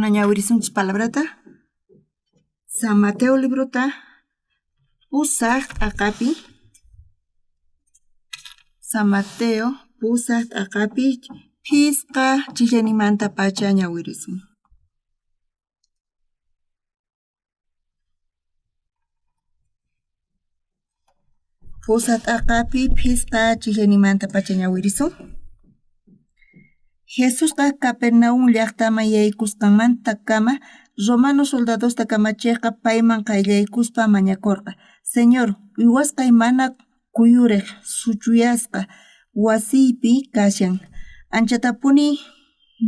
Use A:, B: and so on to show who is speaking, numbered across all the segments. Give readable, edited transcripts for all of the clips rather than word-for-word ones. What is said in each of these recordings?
A: Kuna ñawirisunchis palabrata. San Mateo librota pusaj t'aqapi. San Mateo pusaj t'aqapi phisqa chillanimantapacha ñawirisun. Pusaj t'aqapi phisqa chillanimantapacha ñawirisun. Jesusqa Capernaum llajtaman yaykusqanmantakama romano soldadosta kamachejqa payman qayllaykuspa mañakorqa: Señor, uywasqay mana kuyurej suchuyasqa wasiypi kashan, anchatapuni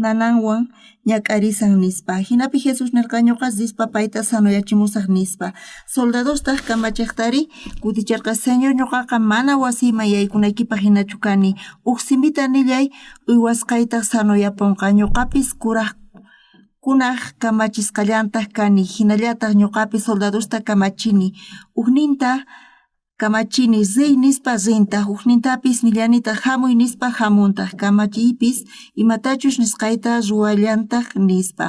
A: nananwan ñak'arisan, nispa. Jinapi Jesús nerqa: Ñoqa rispa payta sanoyachimusaj, nispa. Soldadostaj kamachejtari kuticherqa: Señor, ñoqaqa mana wasiyman yaykunaykipaj jinachu kani. Uj simita nillay, uywasqaytaj sanoyaponqa. Ñoqapis kuraj kunaj kamachisqallantaj kani, jinallataj ñoqapis soldadosta kamachini. Ujninta kamachini riy nispa rintaj, ujnintapis nillanitaj jamuy nispa jamuntaj, kamachiypis imatachus nisqayta ruwallantaj, nispa.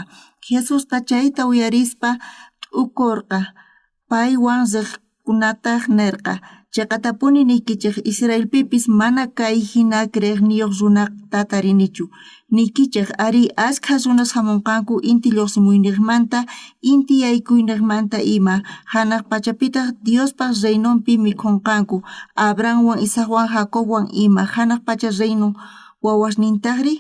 A: Jesusqa chayta uyarispa t'ukorqa, paywan rejkunataj nerqa: Cheqatapuni niykichej, Israelpipis mana kay jina creejniyoj runata tarinichu. Niykichej arí, ashkha runas jamonqanku inti llojsimuynejmanta, inti yaykuynejmanta ima, janaj pachapitaj Diospa reinonpi mikhonqanku, Abrahamwan, Isaacwan, Jacobwan ima. Janaj pacha reino wawasnintajrí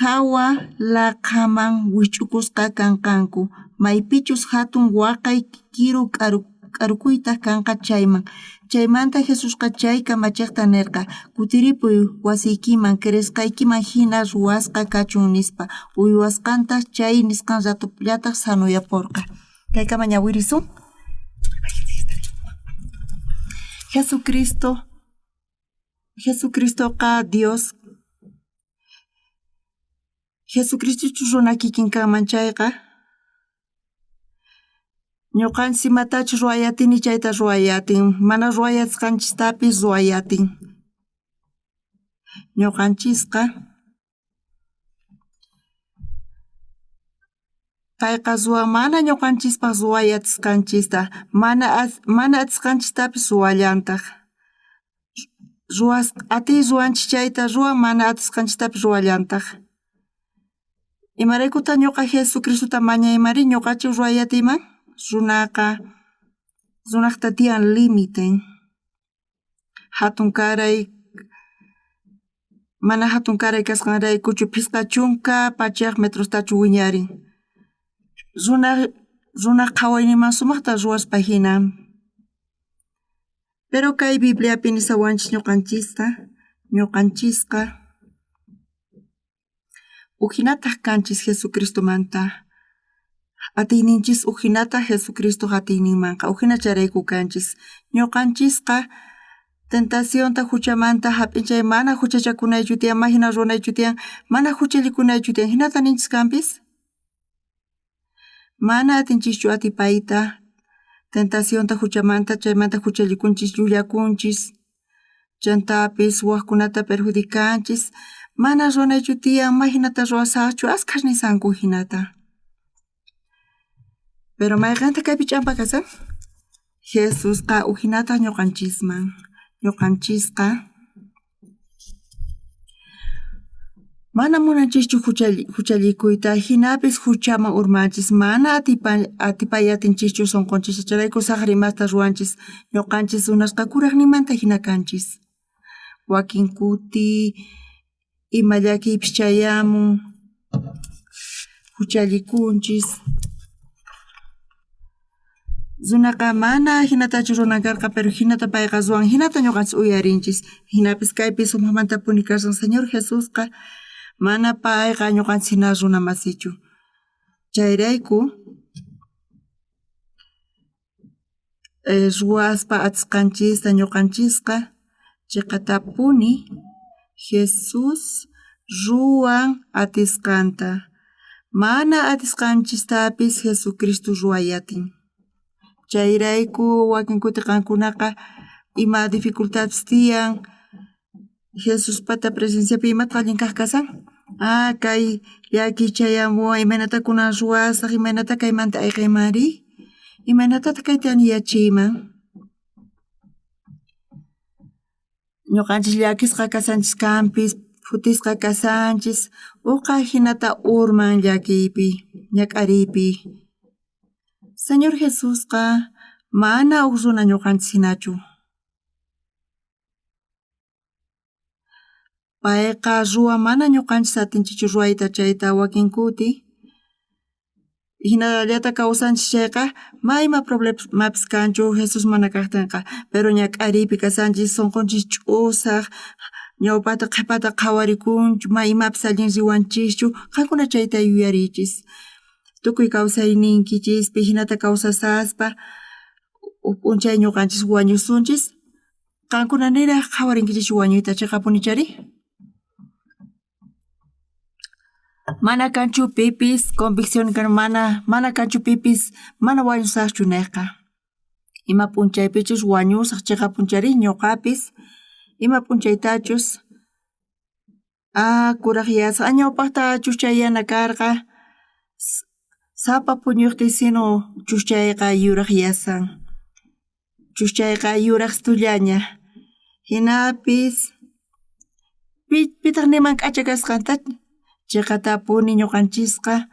A: jawa laqhaman wijch'ukusqa kanqanku, maypichus jatun waqay kiru k'arukuytaj kanqa chayman. Chaymanta Jesusqa chay kamachejta nerqa: Kutiripuy wasiykiman, creesqaykiman jina ruwasqa kachun, nispa. Uywasqantaj chay nisqan ratollataj sanoyaporqa. Kaykama ñawirisun. Jesucristo Jesucristoqa Dios Jesucristochu runa kikin kanman chayqa, ñuqanchis imatachus ruwayatini chayta ruwayatin, mana ruwayasqanchistapis ruwayatin. Ñuqanchisqa payqa ruwan mana ñuqanchispaq ruwayatisqanchista, mana mana atisqanchistapis ruwallantaj. Ruwas atiy ruwanchis chayta ruwan, mana atisqanchistapis ruwallantaj. Imaraykutaq ñuqa Jesucristota mañaymari ñuqachu ruwayatiyman? Runaqa runajta tiyan límiten. Jatun karay mana jatun karay kasqanraykuchu phisqa chunka pachaj metrostachu wiñarin. Runa runaj qhawayninman sumajta ruwaspa jina. Pero kay Bibliapi nisawanchis ñuqanchista, ñuqanchisqa ujinataj kanchis Jesucristomanta. Atiyninchis ujinataj Jesucristoj atiyninmanqa, ujina chayrayku kanchis. Ñuqanchisqa tentacionta juchamanta jap'inchay mana juchachakunaychu tiyan, ma jina ruwanaychu tiyan, mana juchallikunaychu tiyan, jinata ninchis kanpis. Mana atinchischu atipayta tentacionta juchamanta, chaymanta juchallikunchis, llullakunchis, chantapis wajkunata perjudicanchis, mana ruwanaychu tiyan, ma jinata ruwasajchu, ashkhas nisanku jinata. Pero mayqenta kaypi ch'ampa kashan? Jesusqa ujinata ñuqanchisman, ñuqanchisqa mana munanchischu juchallikuyta, jinapis juchaman urmanchis, mana atipay atinchischu sonqonchista, chayrayku sajra imasta ruwanchis, ñuqanchis runasqa kurajninmanta jina kanchis. Wakin kuti ima llakiypis chayamun, juchallikunchis. Runaqa mana jinatachu runan karqa, pero jinata payqa ruwan, jinata ñuqanchis uyarinchis. Jinapis kaypi sumajmantapuni kashan Señor Jesusqa, mana payqa ñuqanchis jina runa masichu. Chayrayku ruwaspa atisqanchista ñuqanchisqa chiqatapuni Jesús ruwan atisqanta. Mana atisqanchistapis Jesucristo ruwayatin. Chayrayku wakin kuti qankunaqa ima dificultadpis tiyan Jesuspata presenciapi imataq allin kaj kashan? Ah, kay llakiy chayamuwan, imaynata kunan ruwasaj, imaynata kaymanta ayqeymanri? Imaynatataq kayta yachiyman? Ñuqanchis llakisqa kashanchis kanpis, phutisqa kashanchis, uqa hinata urman llakiypi, ñak'ariypi. Señor Jesusqa mana huk runa ñuqanchis hinachu. Payqa ruwan mana ñuqanchis atinchikchu ruwayta chayta wakin kuti. Hinallata kawsanchis chayqa ma ima problemapis kanchu Jesús mana kaqtinqa, pero ñak'ariypi kashanchis sunqunchis ch'usaq, ñawpata qhipata qhawarikunchu, ma imapis allin riwanchischu, qankuna chayta yuyariychis. Tukuy kawsayniykichispi hinata kawsashaspa huk p'unchay ñuqanchis wañusunchis. Qankuna niraj qhawarinkichis wañuyta chiqapunichari? Mana kanchu pipis convicción kan mana mana kanchu pipis mana wañusaqchu nejqa. Ima p'unchaypichus wañusaq chiqapunchari ñuqapis ima p'unchaytachus ah kuraq yasaq ah ñawpaqta chuschayana karqa sapa puñuqtiy sino chuschayqa yuraq yasan. Chuschayqa yuraqstullaña. Hinapis pitaq niman k'acha kasqanta? Chiqatapuni ñuqanchisqa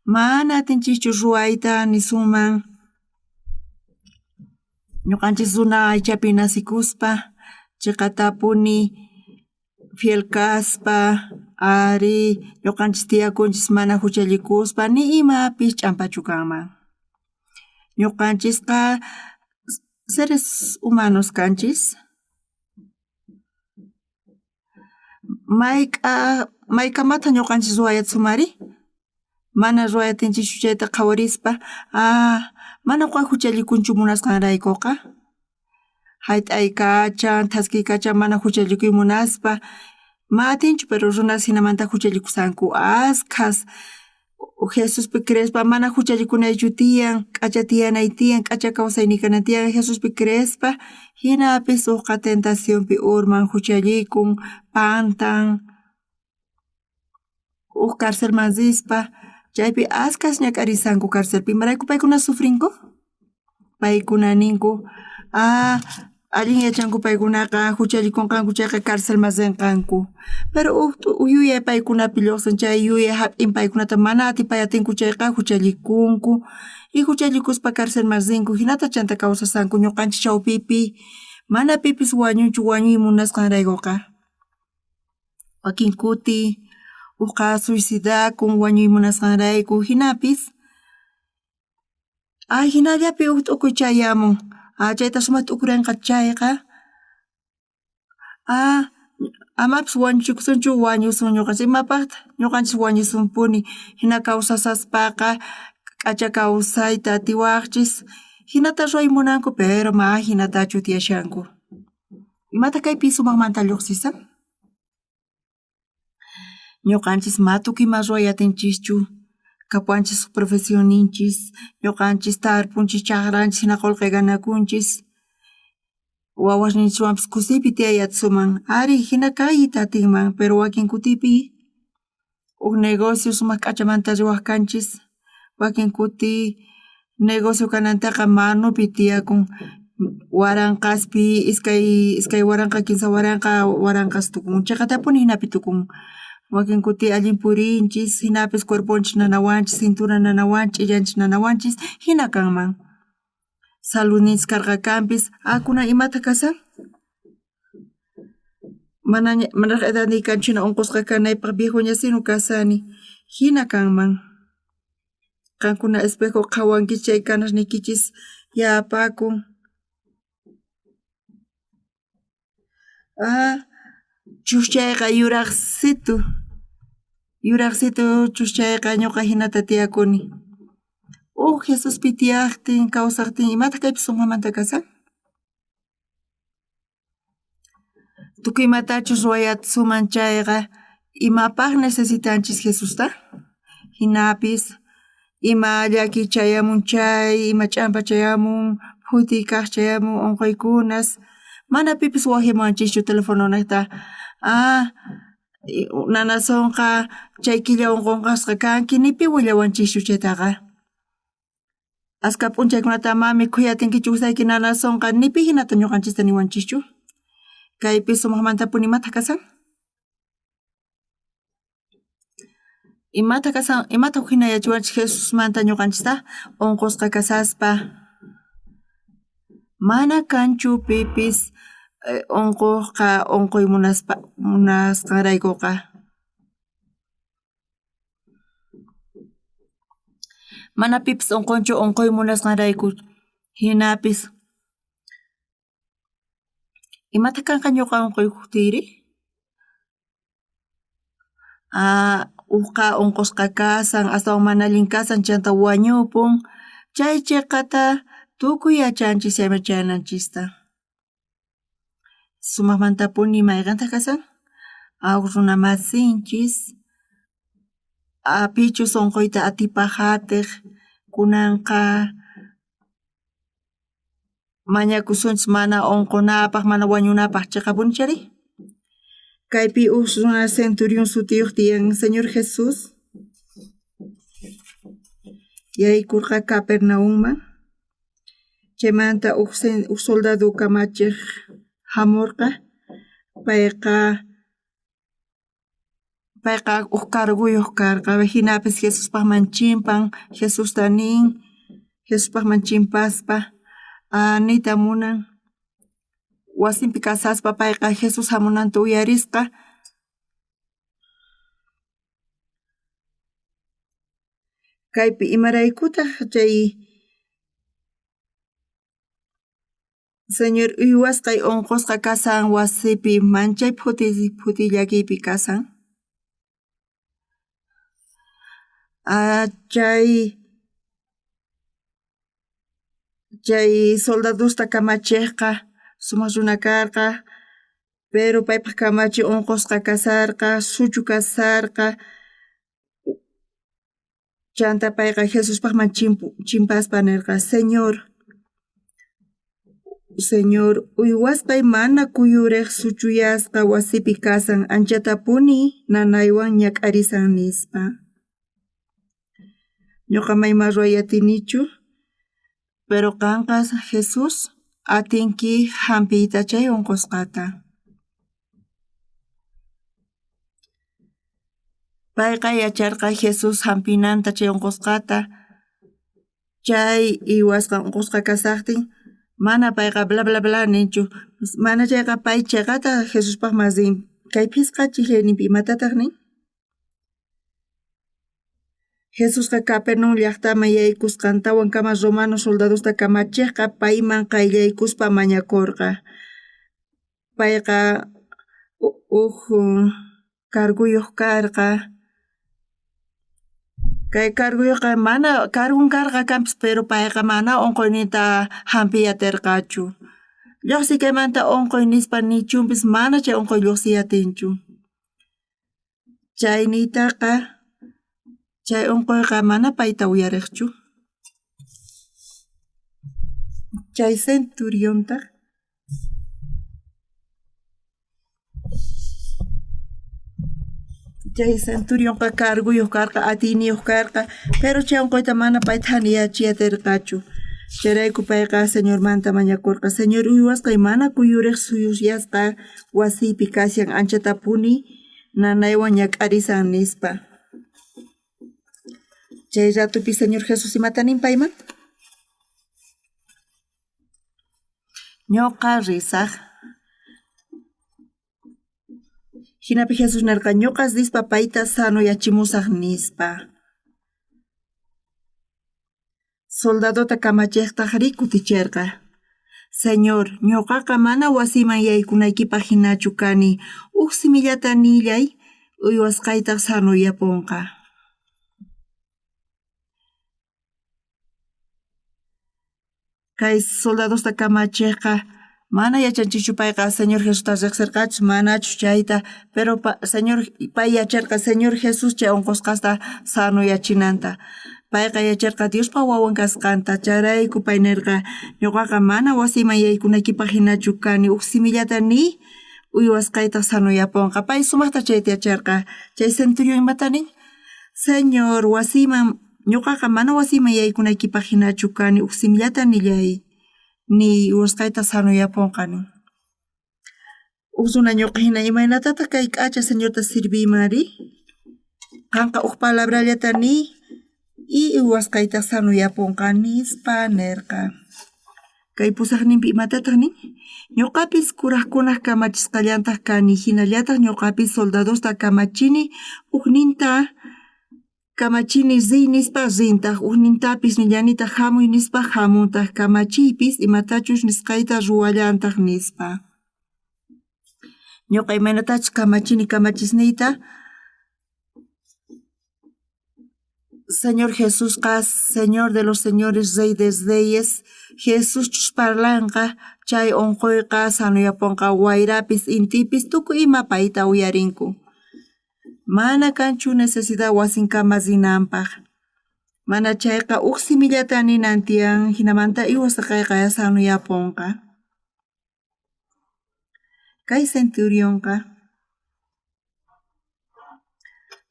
A: mana atinchischu ruwayta nisunman. Ñuqanchis runa aychapi nacikuspa chiqatapuni fiel kaspa ari ñuqanchis tiyakunchis mana huchallikuspa ni imapis ch'ampachu kanman. Ñuqanchisqa seres humanos kanchis. Mayk'a maykamataq ñuqanchis ruwayatsunmari? Mana ruwayatinchikchu chayta qhawarispa ah mana uqa huchallikunchu munasqanraykuqa. Hayt'aykachan, thaskiykachan mana huchallikuy munaspa. Ma atinchu pero runas hinamanta huchallikusqanku askhas. Jesuspi creespa mana huchallikunaychu tiyan, k'acha tiyanay tiyan, k'acha kawsayniy kanan tiyan Jesuspi creespa hinapis uqa tentacionpi urman, huchallikun, pantan. Huk carcelman rispa chaypi askhas ñak'arisanku carcelpi imarayku paykuna sufrinku? Paykuna ninku ah allin yachanku paykunaqa huchallikunqanku chayqa carcelman rinqanku. Pero huk yuyay paykunapi lluqsin chay yuyay hap'in paykunata mana atipay atinku chayqa huchallikunku y huchallikuspa carcelman rinku hinata chanta kawsasanku ñuqanchik chawpipi mana pipis wañunchu wañuy munasqanraykuqa. Wakin kuti uqa suicidakun wañuy munasqanrayku hinapis ah hinallapi huk t'ukuy chayamun ah chayta sumaq t'ukurinqa chayqa ah amapis wañuchikusunchu wañusun ñuqanchis imapaqtaq ñuqanchis wañusunpuni hina kawsashaspaqa k'acha kawsayta atiwaqchis hinata ruway munanku pero ma hinatachu tiyashanku. Imataq kaypi sumaqmanta lluqsisan? Ñuqanchis ma tukuy ima ruway atinchischu, kapuwanchis profesionninchis, ñuqanchis tarpunchis chaqranchis hina qullqi ganakunchis, wawasninchikwanpis kusiypi tiyay atisunman, ari hina kayta atinman pero wakin kutipi huk negocio sumaq k'achamanta riwaq kanchis, wakin kuti negocio kanantaqa manupi tiyakun waranqaspi iskay iskay waranqa kinsa waranqa waranqas tukun chiqatapuni hinapi tukun. Wakin kuti allin purinchis hinapis cuerponchis nanawanchis cintura nanawanchis ch'illanchis nanawanchis hina kanman. Saludninchis karqa kanpis ah kunan imataq kashan? Manaña manaraq edadniy kanchu hina unqusqa kanaypaq viejoña sino kashani hina kanman. Qankuna espejo qhawankichis chay kanasniykichis yapakun. Ah chuschayqa yuraqsitu yuraqsitu chuschayqa ñuqa hinata tiyakuni. Huk Jesuspi tiyaqtin kawsaqtin imataq kaypi sumaqmanta kashan? Tukuy imatachus ruwayatsuman chayqa imapaq necesitanchis Jesusta? Hinapis ima llakiy chayamun chay, ima ch'ampa chayamun, phutiy kaq chayamun, unquykunas, mana pipis waqyamuwanchischu telefononejta ah. Nanasonqa chay killa unqunqasqa kanki ni pi willawanchischu chaytaqa. Askha p'unchaykunata ama mikhuy atinkichu wisayki nanasonqa ni pi hinata ñuqanchista niwanchischu. Kaypi sumaqmantapuni imataq kasan? Imataq kasan imataq hina yachachiwanchik Jesusmanta ñuqanchista unqusqa kasaspa mana kanchu pipis unquqqa unquy munaspa munasqanraykuqa. Mana pipis unqunchu unquy munasqanrayku hinapis Imataq kanqa ñuqa unquykuqtiyri? Ujqa unqusqa kasan astawan mana allin kasan chanta wañupun chay chiqata tukuy yachanchis chayman chayananchista. Sumaqmantapuni mayqintaq kasan? Huk runa masinchis pichus unquyta atipaq atiq kunanqa Mañakusunchis mana unqunapaq, mana wañunapaq chiqapuni chayri? Kaypi uj runa centurión sutiyuq tiyan Señor Jesús yaykurqa Capernaumman chaymanta uj soldado kamachiq jamurqa payqa Payqa uj cargoyoj karqa, jinapis Jesuspajman chimpan, Jesusta nin, Jesuspajman chimpaspa niyta munan, wasinpi kashaspa payqa Jesús jamunanta uyarisqa. Kaypi imaraykutaj chay Señor uywasqay unqusqa kashan wasipi manchay phuti phuti llakiypi kashan. Chay chay soldadosta kamachejqa sumaj runa karqa, pero paypaj kamachi unqusqa kasharqa, suchu kasharqa. Chanta payqa Jesuspajman chimpaspa nerqa, Señor, Señor, uywasqay mana kuyurej suchuyasqa wasipi kashan, anchatapuni nanaywan ñak'arishan, nispa. Ñuqa mayma ruway atinichu, pero qanqa Jesús atinki jampiyta chay unqusqata. Payqa yacharqa Jesús jampinanta chay unqusqata, chay uywasqa unqusqa kashajtin mana payqa bla bla bla ninchu, mana chayqa pay cheqata Jesuspajman rin. Kay phisqa chijllayninpi imatataj nin? Jesusqa Capernaum llajtaman yaykusqantawankama romano soldadosta kamachejqa payman qayllaykuspa mañakorqa. Payqa uj cargoyoj karqa. Kay cargoyojqa mana cargon karqa kanpis pero payqa mana onqoyninta jampiy aterqachu. Llojsiy kaymanta onqoy nispa nichunpis mana chay onqoy llojsiy atinchu. Chay niytaqa chay onqoyqa mana payta uyarejchu. Chay centuriontaj chay centurionqa cargoyoj karqa, atiyniyoj karqa, pero chay onqoyta mana payta thaniyachiy aterqachu. Chayrayku payqa Señormanta mañakorqa, Señor uywasqay mana kuyurej suyusqasqa wasiypi kashan anchatapuni nanaywan ñak'arishan, nispa. Chay ratopi Señor Jesús imata nin payman? Ñoqa risaj. Jinapi Jesús nerqa, ñoqa rispa payta sanoyachimusaj, nispa. Soldadota kamachejtajrí kuticherqa, Señor, ñoqaqa mana wasiyman yaykunaykipaj jinachu kani. Uj simillata nillay, uywasqaytaj sanoyaponqa. Kay soldadosta kamachejqa mana yachanchischu payqa Señor Jesusta rejserqachus manachus chayta, pero Señor pay yacharqa Señor Jesús chay onqosqasta sanoyachinanta. Payqa yacharqa Diospa wawan kasqanta, chayrayku pay nerqa, ñoqaqa mana wasiyman yaykunaykipaj jinachu kani, uj simillata niy, Uywasqaytaj sanoyaponqa. Pay sumajta chayta yacharqa. Chay centurión imata nin? Señor, wasiyman ñuqaqa mana wasiyman yaykunaykipaj hinachu kani, uj simillata nillay, niy uywasqayta sanoyaponqa nin. Uj runa ñuqa hina imaynatataj kay k'acha Señorta sirviymanri? Qanqa uj palabrallata niy y uywasqayta sanoyaponqa nispa nerqa. Kay pusajninpi imatataj nin? Ñuqapis kurajkunaj kamachisqallantaj kani, hinallataj ñuqapis soldadosta kamachini ujninta kamachini riy nispa rintaj, ujnintapis nillanitaj jamuy nispa jamuntaj, kamachiypis imatachus nisqayta ruwallantaj nispa. Ñuqa imaynatachus kamachini kamachisniyta, Señor Jesusqa Señor de los señores, Rey de reyes, Jesuschus parlanqa chay onqoyqa sanoyaponqa, wayrapis intipis tukuy ima payta uyarinku. Mana kanchu necesidad wasinkama rinanpaj. Mana chayqa uj simillata ninan tiyan, jinamanta iwasqayqa sanoyaponqa. Kay centurionqa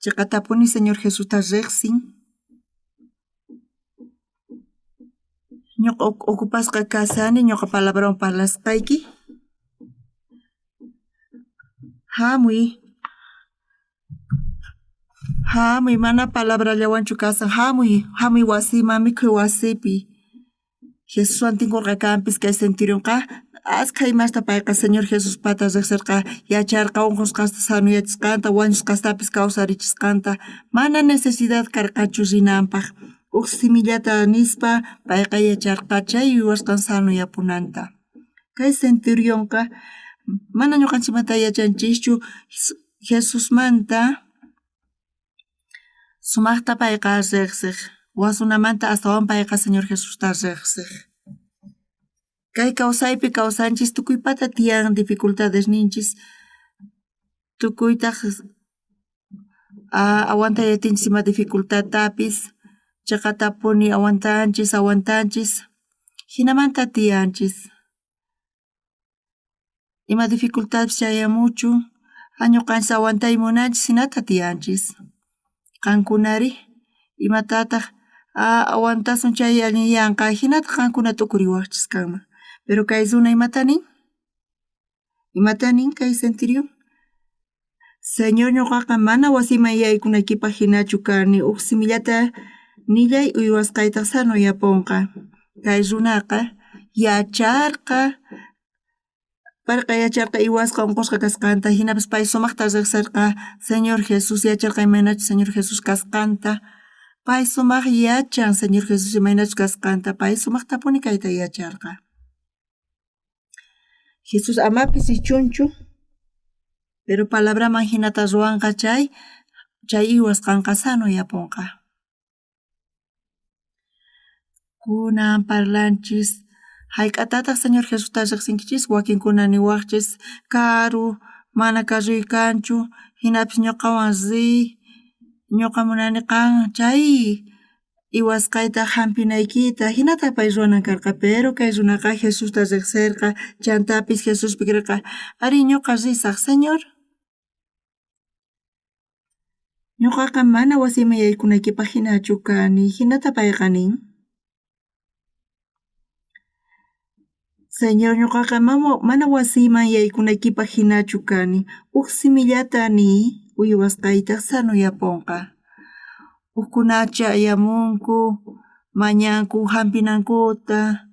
A: cheqatapuni Señor Jesusta rejsin. Ñuqa ocupasqa kashani ñuqa palabrawan parlasqayki. Hamuy, hamuy mana palabrallawanchu kashan, hamuy, hamuy wasiman mikhuy wasipi. Jesuswan tinkorqa kanpis kay centurionqa ashkha imasta payqa Señor Jesuspata rejserqa, yacharqa onqosqasta sanoyachisqanta, wañusqastapis kawsarichisqanta, mana necesidad karqachu rinanpaj. Uj simillata nispa payqa yacharqa chay uywasqan sanoyapunanta. Kay centurionqa mana ñuqanchikmanta yachanchischu Jesusmanta sumajta payqa rejsej, wasunamanta astawan payqa Señor Jesusta rejsej. Kay kawsaypi kawsanchis tukuypata tiyan dificultadesninchis, tukuytaj aguantay atinchis ima dificultadtapis, cheqatapuni aguantanchis, aguantanchis, jinamanta tiyanchis. Ima dificultadpis chayamuchun, ñuqanchis aguantay munanchis jinata tiyanchis. Qankunari imatataj aguantasun chay allinyanqa jinata qankuna t'ukuriwajchis kanman. Pero kay runa imata nin? Imata nin kay centurión? Señor ñuqaqa mana wasiman yaykunaykipaj hinachu kani, uj simillata nillay uywasqaytaj sanoyaponqa. Kay runaqa yacharqa, payqa yacharqa uywasqa onqosqa kasqanta, jinapis pay sumajta rejserqa Señor Jesús, yacharqa imaynachus Señor Jesús kasqanta, pay sumaj yachan Señor Jesús imaynachus kasqanta, pay sumajtapuni kayta yacharqa. Jesús amapis richunchu, pero palabraman jinata ruwanqa chay, chay uywasqanqa sanoyaponqa. Kunan parlanchis hayk'atataj Señor Jesusta rejsinkichis? Wakinkuna niwajchis karu, mana carroy kanchu, jinapis ñuqawan riy, ñuqa munani qan chay uywasqayta jampinaykita, jinata pay ruwanan karqa, pero kay runaqa Jesusta rejserqa, chantapis Jesuspi creerqa, arí ñuqa risaj Señor. Ñuqaqa mana wasiyman yaykunaykipaj hinachu kani, jinata payqa nin. Señor ñuqaqa mana wasiyman yaykunaykipaj hinachu kani, uj simillata niy uywasqaytaj sanoyaponqa. Ujkuna chayamunku mañanku jampinankuta.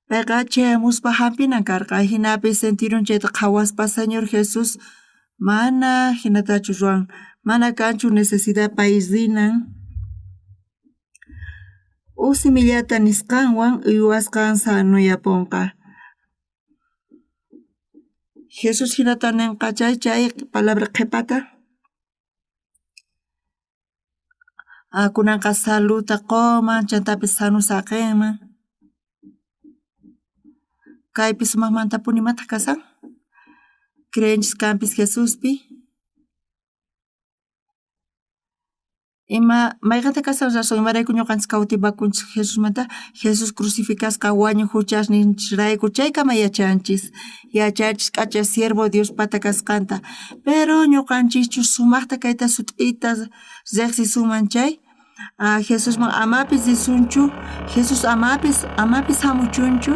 A: Payqa chayamuspa jampinan karqa, jinapis centurión chayta qhawaspa Señor Jesús mana jinatachu ruwan, mana kanchu necesidad pay rinan. Uj simillata nisqanwan uywasqan sanoyaponqa. Jesús jinata nenqa chay chay palabra qhepata. Kunanqa saludta qoman, chantapis sano saqenman. Kaypi sumajmantapuni imataj kashan? Creenchis kanpis Jesuspi. Ima mayqenta kashan razón imarayku ñuqanchis cautivakunchis Jesusmanta? Jesús crucificasqa wañuq huchasninchisrayku chaykama yachanchis. Yachanchis k'acha siervo Diospata kasqanta. Pero ñuqanchischus sumaqta kayta sut'ita riqsisunman chay, Jesusman amapis risunchu, Jesús amapis amapis hamuchunchu.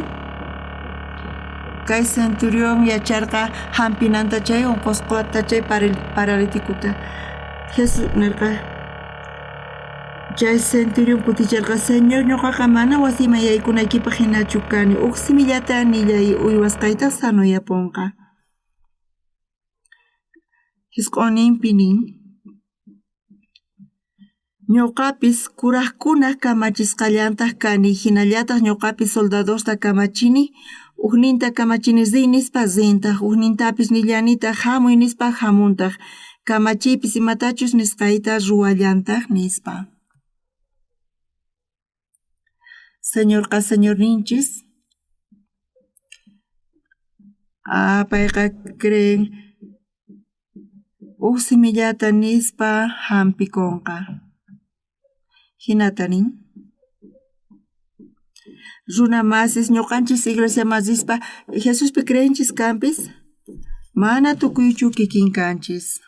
A: Kay centurión yacharqa hampinanta chay unqusqata chay paralíticota. Jesús nerqa, chay centurión kuticherqa, Señor, ñuqaqa mana wasiyman yaykunaykipaj hinachu kani, uj simillata nillay uywasqaytaj sanoyaponqa. Jisq'oninpi nin, Ñuqapis kurajkunaj kamachisqallantaj kani, jinallataj ñuqapis soldadosta kamachini, ujninta kamachini riy nispa rintaj, ujnintapis nillanitaj jamuy nispa jamuntaj, kamachiypis imatachus nisqayta ruwallantaj nispa. Señorqa Señorninchis. Ah, payqa creen uj simillata nispa hampikunqa. Jinata nin. Runa masis ñuqanchis iglesiaman rispa Jesuspi creenchis kanpis mana tukuychu kikin kanchis.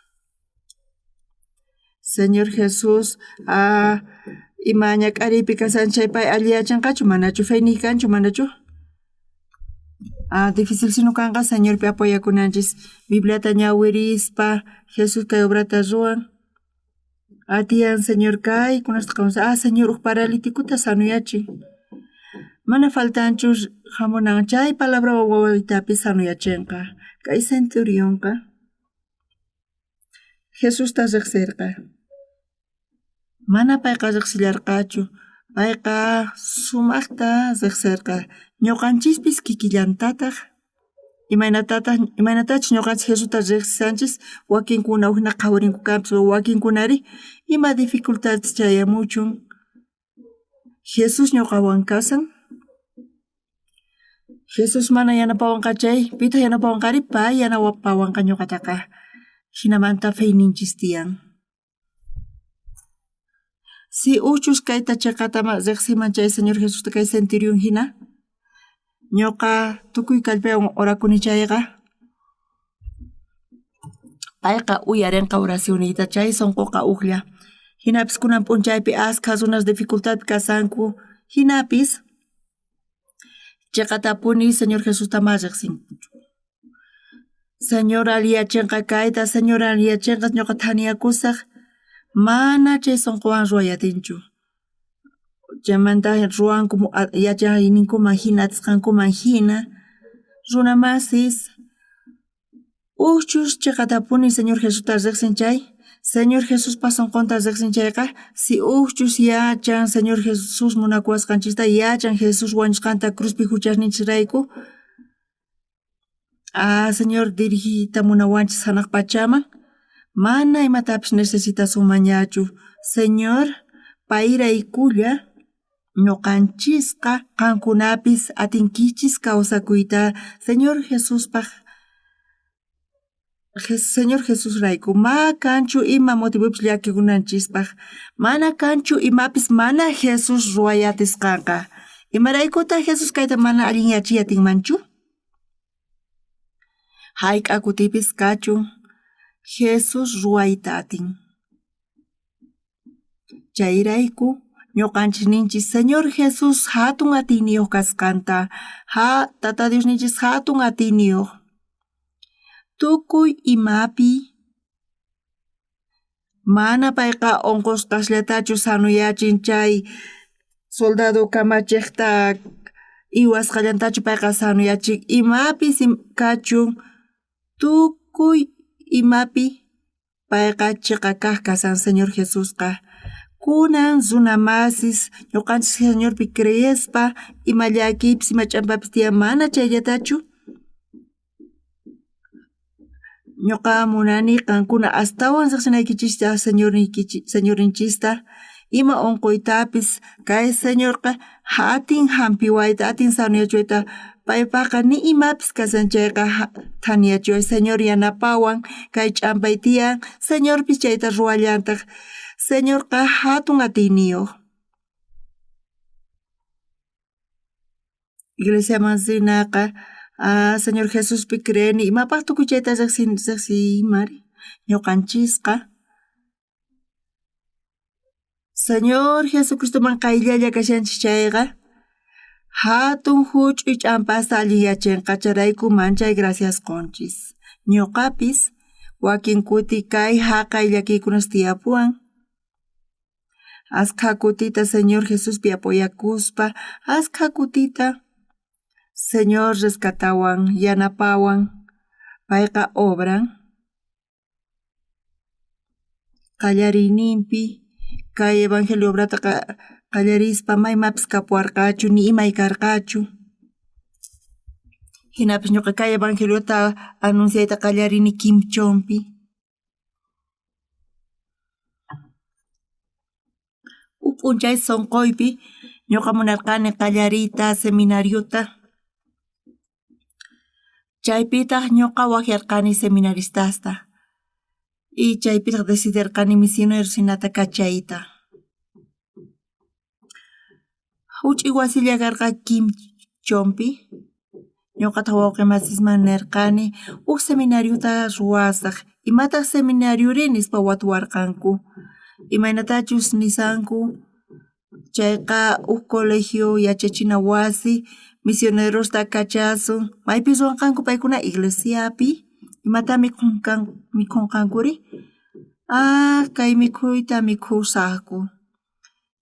A: Señor Jesús ah, ima ñak'ariypi kashan chay pay alliyachinqachu manachu feyniy kanchu manachu? Ah, difícil sino kanqa Señorpi apoyakunanchis Bibliata ñawirispa Jesús kay obrata ruwan. Atiyan Señor kay kunasta qhawansa ah Señor uj paralíticota sanuyachin. Mana faltanchu hamunan chay palabra wawaytapis sanuyachinqa. Kay centurionqa Jesusta riqsirqa. Mana payqa riqsillarqachu, payqa sumaqta riqsirqa. Ñuqanchispis kikillantataq imaynatataq imaynatachus ñuqanchis Jesusta riqsisanchis wakinkuna hukna qhawarinku kanpis wakinkunari ima dificultadpis chayamuchun Jesús ñuqawan kasan. Jesús mana yanapawanqa chay, pitaq yanapawanqari? Pay yanapawanqa ñuqataqa. Jinamanta feyninchis tiyan. Si uchus kayta chiqata riqsiman chay Señor Jesusta kay centurión hina, ñuqa tukuy kallpaywan orakuni chayqa, payqa uyarinqa oracionniyta chay sunquqa ujlla. Jinapis kunan p'unchaypi askha runas dificultadpi kashanku, jinapis chiqatapuni Señor Jesusta ma riqsinkuchu. Señor alliyachinqa kayta, Señor alliyachinqa ñuqa thaniyakusaj, mana chay sunquwan ruway atinchu. Chaymanta ruwanku yachayninkuman hina, atisqankuman hina, runa masis ujchus chiqatapuni Señor Jesusta riqsin chay, Señor Jesuspa sunqunta riqsin chayqa, si ujchus yachan Señor Jesús munakuwasqanchista, yachan Jesús wañusqanta cruzpi huchasninchisrayku, Ah, Señor dirigiyta munawanchis hanaq pachaman, mana imatapis necesitasunmanñachu. Señor, payraykulla ñuqanchisqa qankunapis atinkichis kawsakuyta Señor Jesuspaq Señor Jesusrayku ma kanchu ima motivopis llakikunanchispaq, mana kanchu imapis mana Jesús ruway atisqanqa. Imaraykutaq Jesús kayta mana allinyachiy atinmanchu? Hayk'a kutipis kachun Jesús ruwayta atin. Chayrayku ñuqanchis ninchis Señor Jesús hatun atiyniyuq kasqanta, ha Tata Diosninchis hatun atiyniyuq. Tukuy imapi mana payqa unqusqasllatachu sanuyachin chay soldado kamachiqta iwasqallantachu payqa sanuyachin imapis kachun tukuy imapi Payqa chiqa kaq kashan Señor Jesusqa. Kunan runa masis ñuqanchis Señorpi creespa ima llakiypis ima ch'ampapis tiyan mana chayllatachu ñuqa munani qankuna astawan riqsinaykichista Señorninchista ima unquytapis kay Señorqa atin hampiwayta atin sanoyachiwayta paypaqqa ni imapis kashan chayqa thaniyachiway Señor yanapawan kay ch'ampay tiyan Señorpis chayta ruwallantaj. Señorqa jatun atiyniyoj. Iglesiaman rinaqa ah, Señor Jesuspi creeni, imapaj tukuy chayta rejsiymari? Ñuqanchisqa Señor Jesucristoman qayllalla kashanchis chayqa, hatun huch'uy ch'ampasta allinyachinqa, chayrayku manchay gracias qunchis. Ñuqapis wakin kuti kay haqay llakiykunas tiyapuwan. Askha kutita Señor Jesuspi apoyakuspa, askha kutita Señor rescatawan, yanapawan, payqa obran. Qallariyninpi kay evangelio obrata qallarispa maymapis kapuwarqachu ni imay karqachu. Jinapis ñuqa kay evangeliota anunciayta qallarini Quimchonpi. Huk p'unchay sunquypi ñuqa munarqani qallariyta seminariota. Chaypitaq ñuqa waqyarqani seminaristasta y chaypitaq decidirqani misioneros hinata kachayta. Huch'uy wasilla karqa Quimchonpi, ñuqataq wawqimasisman nirqani huk seminariota ruwasaq, imataq seminariori nispa watuwarqanku, imaynatachus nisanku chayqa huk colegio yachachina wasi misionerosta kachasun, maypi ruwanqanku paykuna iglesiapi, imata mikhunqankuri? Ah kay mikhuyta mikhusaqku.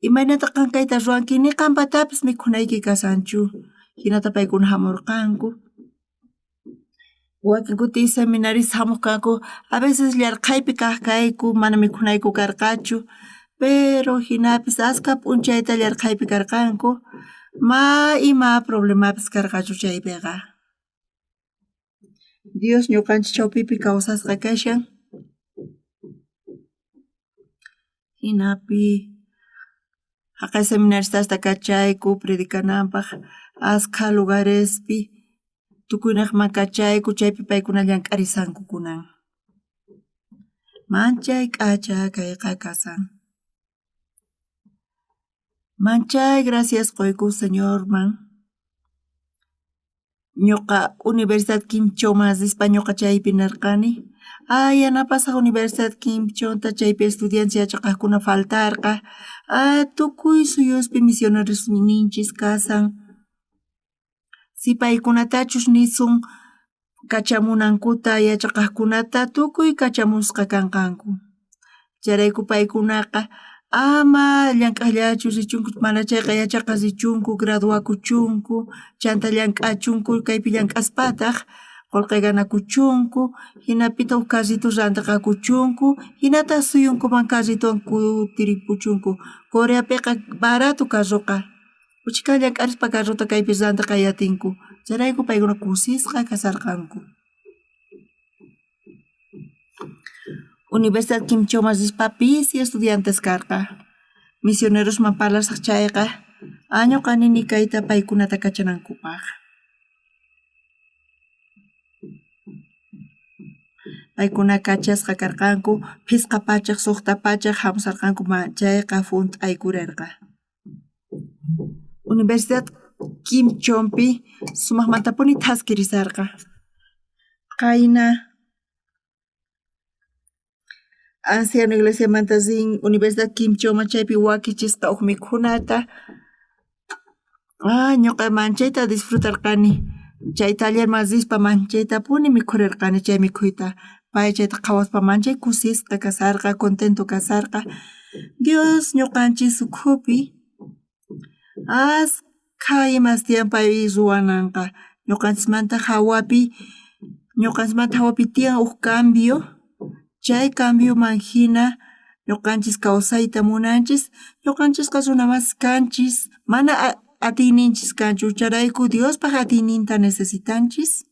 A: Imaynata qan kayta ruwanki? Ni qampatapis mikhunayki kashanchu. Hinata paykuna hamurqanku. Wakin kuti seminaristas hamuq kanku, a veces llarqhaypi kaq kayku, mana mikhunayku karqachu, pero hinapis askha p'unchayta llarqhaypi karqanku, ma ima problemapis karqachu chaypiqa. Dios ñuqanchik chawpipi kawsasqa kashan. Jinapi jaqay seminaristasta kachayku predicananpaq askha lugarespi tukuynejman kachayku chaypi paykuna llank'arisanku kunan. Manchay k'acha kayqa kasan. Manchay gracias quyku Señorman. Ñuqa Universidad Quimchoman rispa ñuqa chaypi nirqani, ay yanapasaq Universidad Quimchonta chaypi estudiantes yachaqaqkuna faltarqa, ah tukuy suyuspi misionerosninchis kasan, si paykunatachus nisun kachamunankuta yachaqaqkunata tukuy kachamusqa kanqanku. Chayrayku paykunaqa ama llank'aqllachu richunku mana chayqa yachaqa richunku, graduakuchunku, chanta llank'achunku, kaypi llank'aspataq qullqi ganakuchunku, hinapitaq huk carrito rantiqakuchunku, hinataq suyunkuman carritowan kutiripuchunku. Coreapiqa barato carroqa. Uchkha llank'arispa carrota kaypi rantiqay atinku. Chayrayku paykuna kusisqa kasharqanku. Universidad Quimchoman rispa pisi estudiantes karqa. Misionerosman parlasaq chayqa, ah ñuqa nini kayta paykunata kachanankupaq. Paykuna kachasqa karqanku phisqa pachak suqta pachak hamusarqanku chayqa hunt'aykurerqa. Universidad Quimchonpi sumaqmantapuni thaskirisarqa. Qayna anciano iglesiamanta rin Universidad Quimchoman chaypi wakichisqa huk mikhunata. Ah ñuqa manchayta disfrutarqani chay tallerman rispa manchaytapuni mikhurerqani chay mikhuyta. Pay chayta qhawaspa manchay kusisqa kasarqa, contento kasarqa. Dios ñuqanchis ukhupi askha imas tiyan pay ruwananqa. Ñuqanchismanta hawapi, ñuqanchismanta hawapi tiyan huk cambio, chay cambioman hina ñuqanchis kawsayta munanchis, ñuqanchisqa runa masi kanchis, mana atiyninchis kanchu, chayrayku Diospaq atiyninta necesitanchis.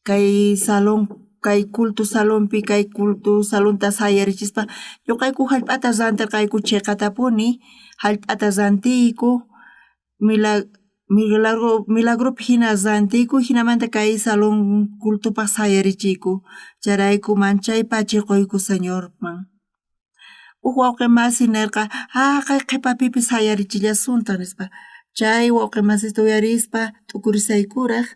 A: Kay salón, kay culto salonpi, kay culto salonta sayarichispa ñuqayku hallp'ata rantirqayku chiqatapuni, hallp'ata rantiyku, milagropi hina rantiyku, hinamanta kay salón cultopaq sayarichiyku, chayrayku manchay pachi quyku Señorman. Uj wawqe masi nerqa, jaqay qhepapipis sayarichillasuntaj, nispa. Chay wawqe masista uyarispa t'ukurisaykuraj.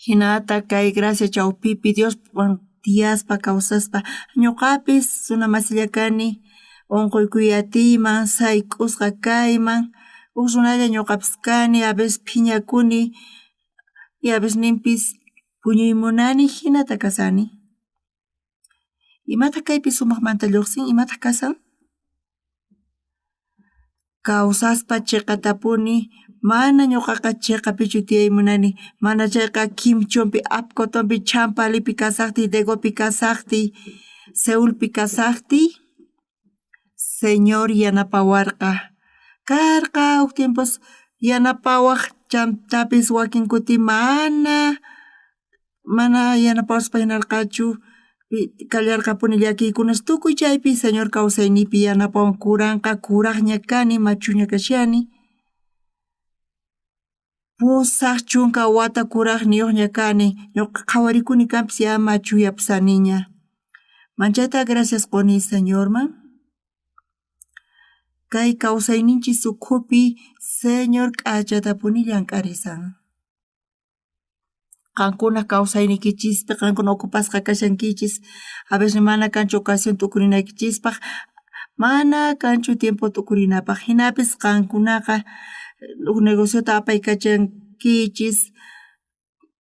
A: Jinata kay gracia chawpipi Dioswan tiyaspa kawsaspa ñuqapis runa masilla kani, unquykuy atiyman, sayk'usqa kayman, uj runalla ñuqapis kani, a veces phiñakuni y a veces puñuy munani, jinata kasani. Imataq kaypi sumaqmanta lluqsin? Imataq kasan? Kawsaspa chiqatapuni mana ñuqaqa chiqapichu tiyay munani, mana chayqa Kimchonpi, Apcotonpi, Champalipi kasaqtiy, Degopi kasaqtiy, Seulpi kasaqtiy, Señor yanapawarqa. Karqa huk tiempos yanapawaq chantapis wakin kuti mana yanapawaspa hinarqachu, kallarqapuni llakiykunas tukuy chaypi Señor kawsayniypi yanapawan kuranqa kuraqña kani machuña kashani. 80 wata kuraqniyuqña kani, ñuqa qhawarikuni kanpis ya machuyapusaniña. Manchayta gracias quni Señorman. Kay kawsayninchis ukhupi Señor k'achatapuni llank'arisan. Qankuna kawsayniykichispi qankuna ocupasqa kashankichis, a veces mana kanchu ocasión t'ukurinaykichispaq, mana kanchu tiempo t'ukurinapaq, jinapis qankunaqa uj negociota apaykachankichis,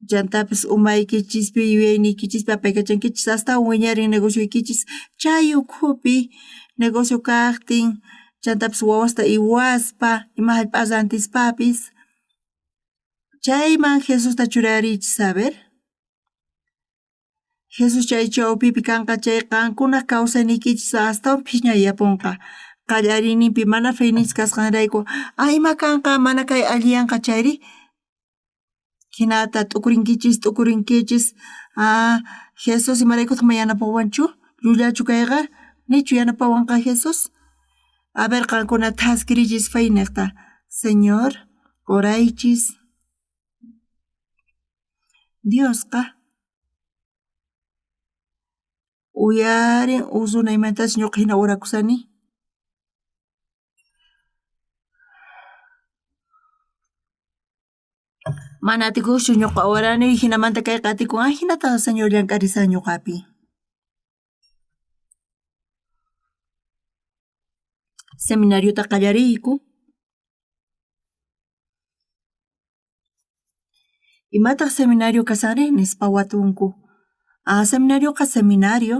A: chantapis umaykichispi yuyayniykichispi apaykachankichis astawan wiñarin negocioykichis, chay ukhupi negocio kaqtin chantapis wawasta iwaspa ima jallp'a rantispapis chayman Jesusta churarichis, a ver. Jesús chay chawpipi kanqa chay qankunaq kawsayniykichis astawan phiñayapunqa. Qallariyninpi mana feyninchis kasqanrayku, ah, ima kanqa mana kay alliyanqa chayri? Hinata t'ukurinkichis, t'ukurinkichis, ah, Jesús imaraykutaq mana yanapawanchu? Llullachu kayqa? Nichu yanapawanqa Jesús? A ver, qankuna thaskirichis feyniqta. Señor, oraychis. Diosqa uyarin uj runa imatachus ñuqa jina orakusani. Mana atikuqchu ñuqa orani jinamanta kayqa atikun ajinata Señor llank'arisan ñuqapi. Seminariota qallariyku. Imataq seminario kasanri? Nispa watunku. Ah, seminarioqa seminario.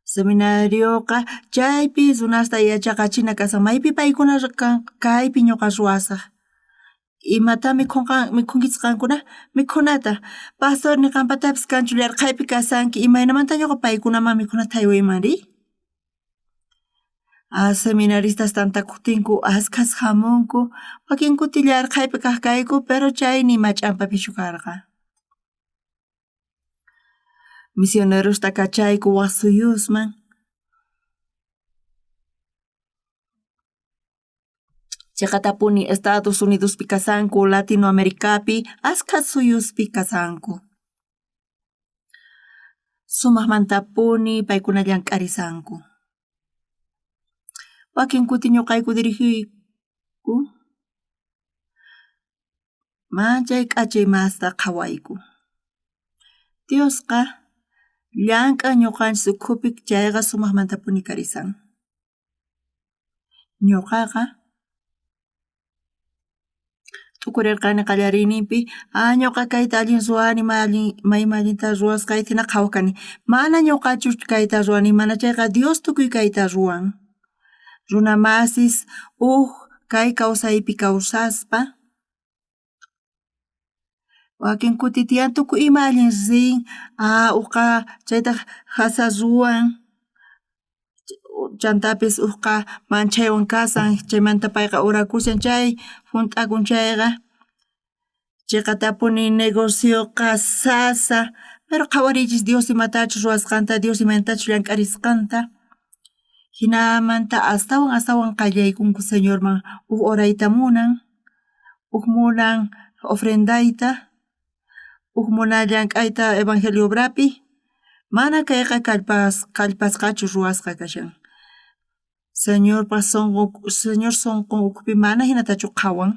A: Seminarioqa chaypi runasta yachaqachina kasan maypi paykuna kaypi ñuqa ruwasaq. Imata mikhunkichis qankuna? Mikhunata. Pastor ni qampatapis kanchu yarqhaypi kasanki imaynamanta ñuqa paykunaman mikhunata jaywaymanri? Seminaristas tantakojtinku ashkhas jamunku, wakin kuti yarqhaypi kaj kayku pero chay ni ima ch'ampapichu karqa. Misionerosta kachayku waj suyusman. Cheqatapuni Estados Unidospi kasanku, Latinoamericapi, ashkha suyuspi kasanku. Sumajmantapuni paykuna llank'arisanku. Wakin kuti ñuqayku dirigiyku manchay k'achay imasta qhawayku. Diosqa llank'an ñuqanchis ukhupi chayqa sumajmantapuni karisan. Ñuqaqa t'ukurirqani qallariyninpi, ah ñuqa kayta allin ruwani, may ima allinta ruwasqayta hina qhawaq kani. Mana ñuqachu kayta ruwani, mana chayqa Dios tukuy kayta ruwan. Runa masis uj kay kawsaypi kawsaspa wakin kuti tiyan tukuy ima allin rin, ah uqa chaytaq jasa ruwan, chantapis uqqa manchaywan kasan, chaymanta payqa orakushan chay junt'akun chayqa, chiqatapuni negocioqa sasa, pero qhawariychis Dios imatachus ruwasqanta, Dios imaynatachus llank'arisqanta, jinamanta astawan astawan qallaykunku Señorman, uj orayta munan, uj munan ofrendayta, Uj munan llank'ayta evangelio obrapi, mana kayqa kallpasqachu ruwasqa kashan. Señorpa sonqo Señor sonqon ukhupi mana hinatachu qhawan.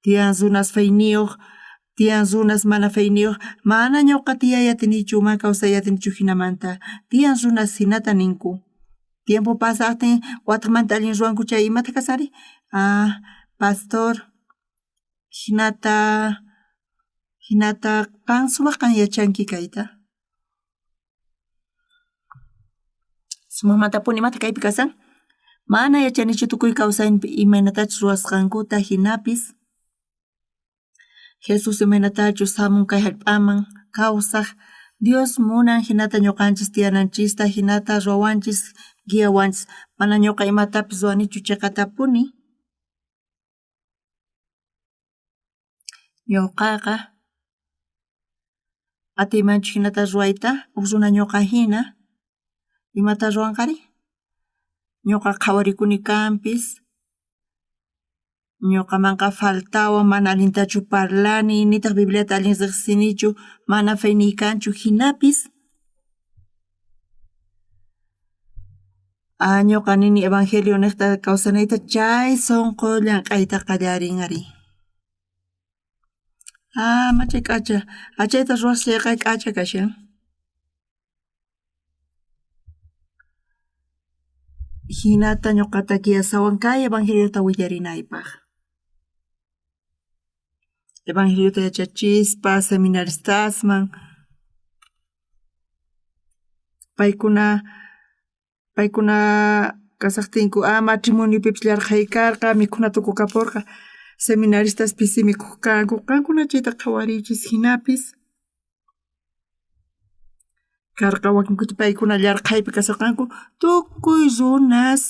A: Tiyan runas feyniyoj, tiyan runas mana feyniyoj, mana ñuqa tiyay atinichu, mana kawsay atinichu hinamanta. Tiyan runas hinata ninku. Tiempo pasajtin watejmanta allin ruwanku chay imataj kashanri? Ah, pastor hinata hinata qan sumaq qan yachanki kayta. Sumajmantapuni imataj kaypi kashan? Mana yachanichu tukuy kawsayninpi imaynatachus ruwasqankuta jinapis Jesús imaynatachus jamun kay jallp'aman kawsaj Dios munan jinata ñuqanchis tiyananchista jinata ruwawanchis guiawanchis mana ñuqa imatapis ruwanichu chiqatapuni. Ñuqaqa atiymanchu jinata ruwayta uj runa ñuqa jina imata ruwanqari? Ñuqa qhawarikuni kanpis ñuqamanqa faltawan mana allintachu parlani nitaq Bibliata allin riqsinichu mana feyniy kanchu jinapis ah ñuqa nini evangelio niqta kawsanayta chay sunqu llank'ayta qallarin ari. Ah machay k'acha, achayta ruwasqa chayqa k'acha kashan. Jinata ñuqata guiasawan kay evangeliota willarinaypaq. Evangeliota yachachispa seminaristasman paykuna paykuna kasajtinku ah matrimoniopipis yarqhay karqa mikhuna tukukaporqa seminaristas pisi mikhoj kanku qankuna chayta qhawariychis jinapis karqa wakin kuti paykuna yarqhaypi kasharqanku tukuy runas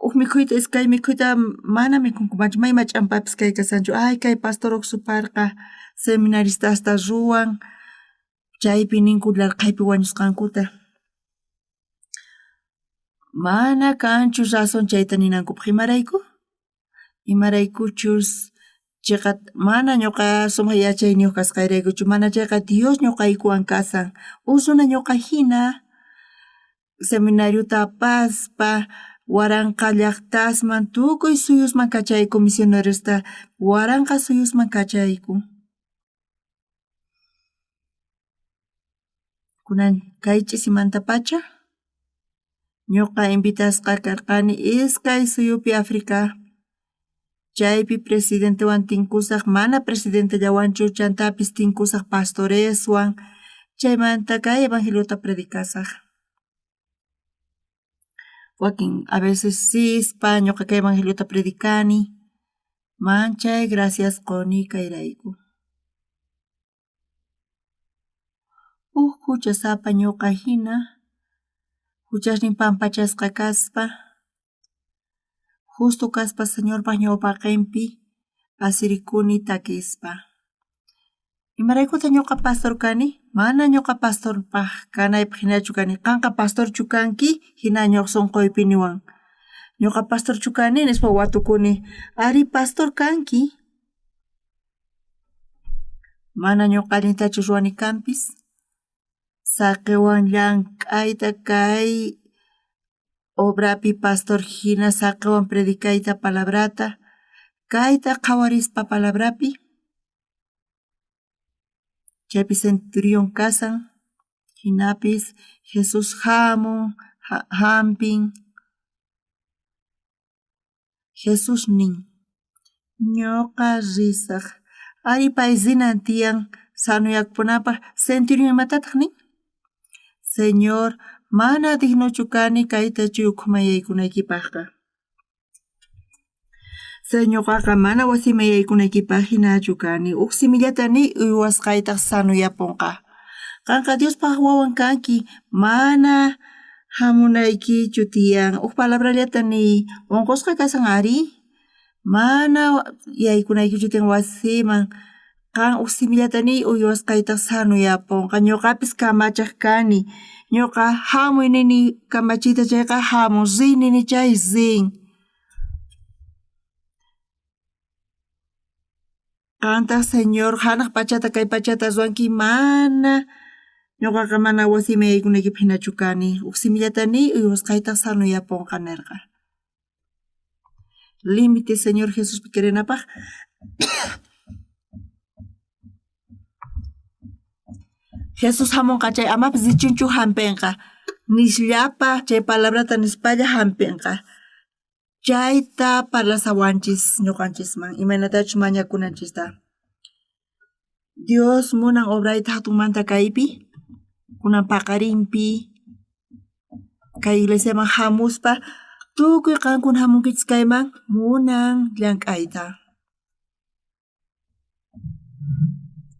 A: uj mikhuyta iskay mikhuyta mana mikhunkumanchu may mach'ampapis kay kashanchu ay kay pastor uj suparqa seminaristasta ruwan chaypi ninku yarqhaypi wañusqankuta. Mana kanchu razón chayta ninankupaj imarayku? Imaraykuchus chiqa mana ñuqa sumaq yachayniyuq kasqayraykuchu mana chayqa Dios ñuqaykuwan kashan uj runa ñuqa jina seminariota apaspa waranqa llajtasman tukuy suyusman kachayku misionerosta waranqa suyusman kachayku. Kunan kay ch'isimantapacha ñuqa invitasqa karqani iskay suyupi África chaypi presidentewan tinkusaj mana presidentellawanchu chantapis tinkusaj pastoreswan chaymanta kay evangeliota predicasaj. Wakin a veces rispa ñuqa kay evangeliota predicani manchay gracias quni kayrayku. Uj juchasapa ñuqa jina juchasnin pampachasqa kaspa justo kaspa Señorpa ñawpaqenpi asirikuni takispa. Imaraykutaq ñuqa pastor kani? Mana ñuqa pastorpaj kanaypaj jinachu kani. Qanqa pastorchu kanki? Jina ñuqa sunquypi niwan. Ñuqa pastorchu kani? Nispa watukuni. Ari pastor kanki. Mana ñuqa allintachu ruwani kanpis. Saqiwan llank'ayta kay obrapi pastor jina saqiwan predicayta palabrata kayta qhawarispa palabrapi chaypi centurión kashan jinapis Jesús jamun jampin Jesús nin ñuqa risaj ari pay rinan tiyan sanoyapunanpaj centurión imatataj nin Señor mana dignochu kani kay techo ukhuman yaykunaykipajqa ñuqaqa mana wasiman yaykunaykipaj jinachu kani uj simillata niy uywasqaytaj sanoyaponqa. Qanqa Diospaj wawan kanki mana jamunaykichu tiyan uj palabrallata niy unqusqa kashan ari mana yaykunaykichu tiyan wasiman qan uj simillata niy uywasqaytaj sanoyaponqa ñuqapis kamachej kani ñuqa jamuy nini kamachiyta chayqa jamun riy nini chay rin. Qantaj Señor janaj pachata kay pachata ruwanki mana ñoqaqa mana wasiyman yaykunaykipaj jinachu kani. Uj simillata niy uywasqaytaj sanoyaponqa nerqa. Límite Señor Jesuspi creenapaj. Jesús jamonqa chay amapis richunchu jampenqa. Nisllapa chay palabrata nispalla jampenqa. Chayta parlasawanchis ñoqanchisman imaynatachus mañakunanchista. Dios munan obrayta jatunmanta kaypi, kunan paqarinpi, kay iglesiaman jamuspa tukuy qankuna jamunkichis kayman munan llank'ayta.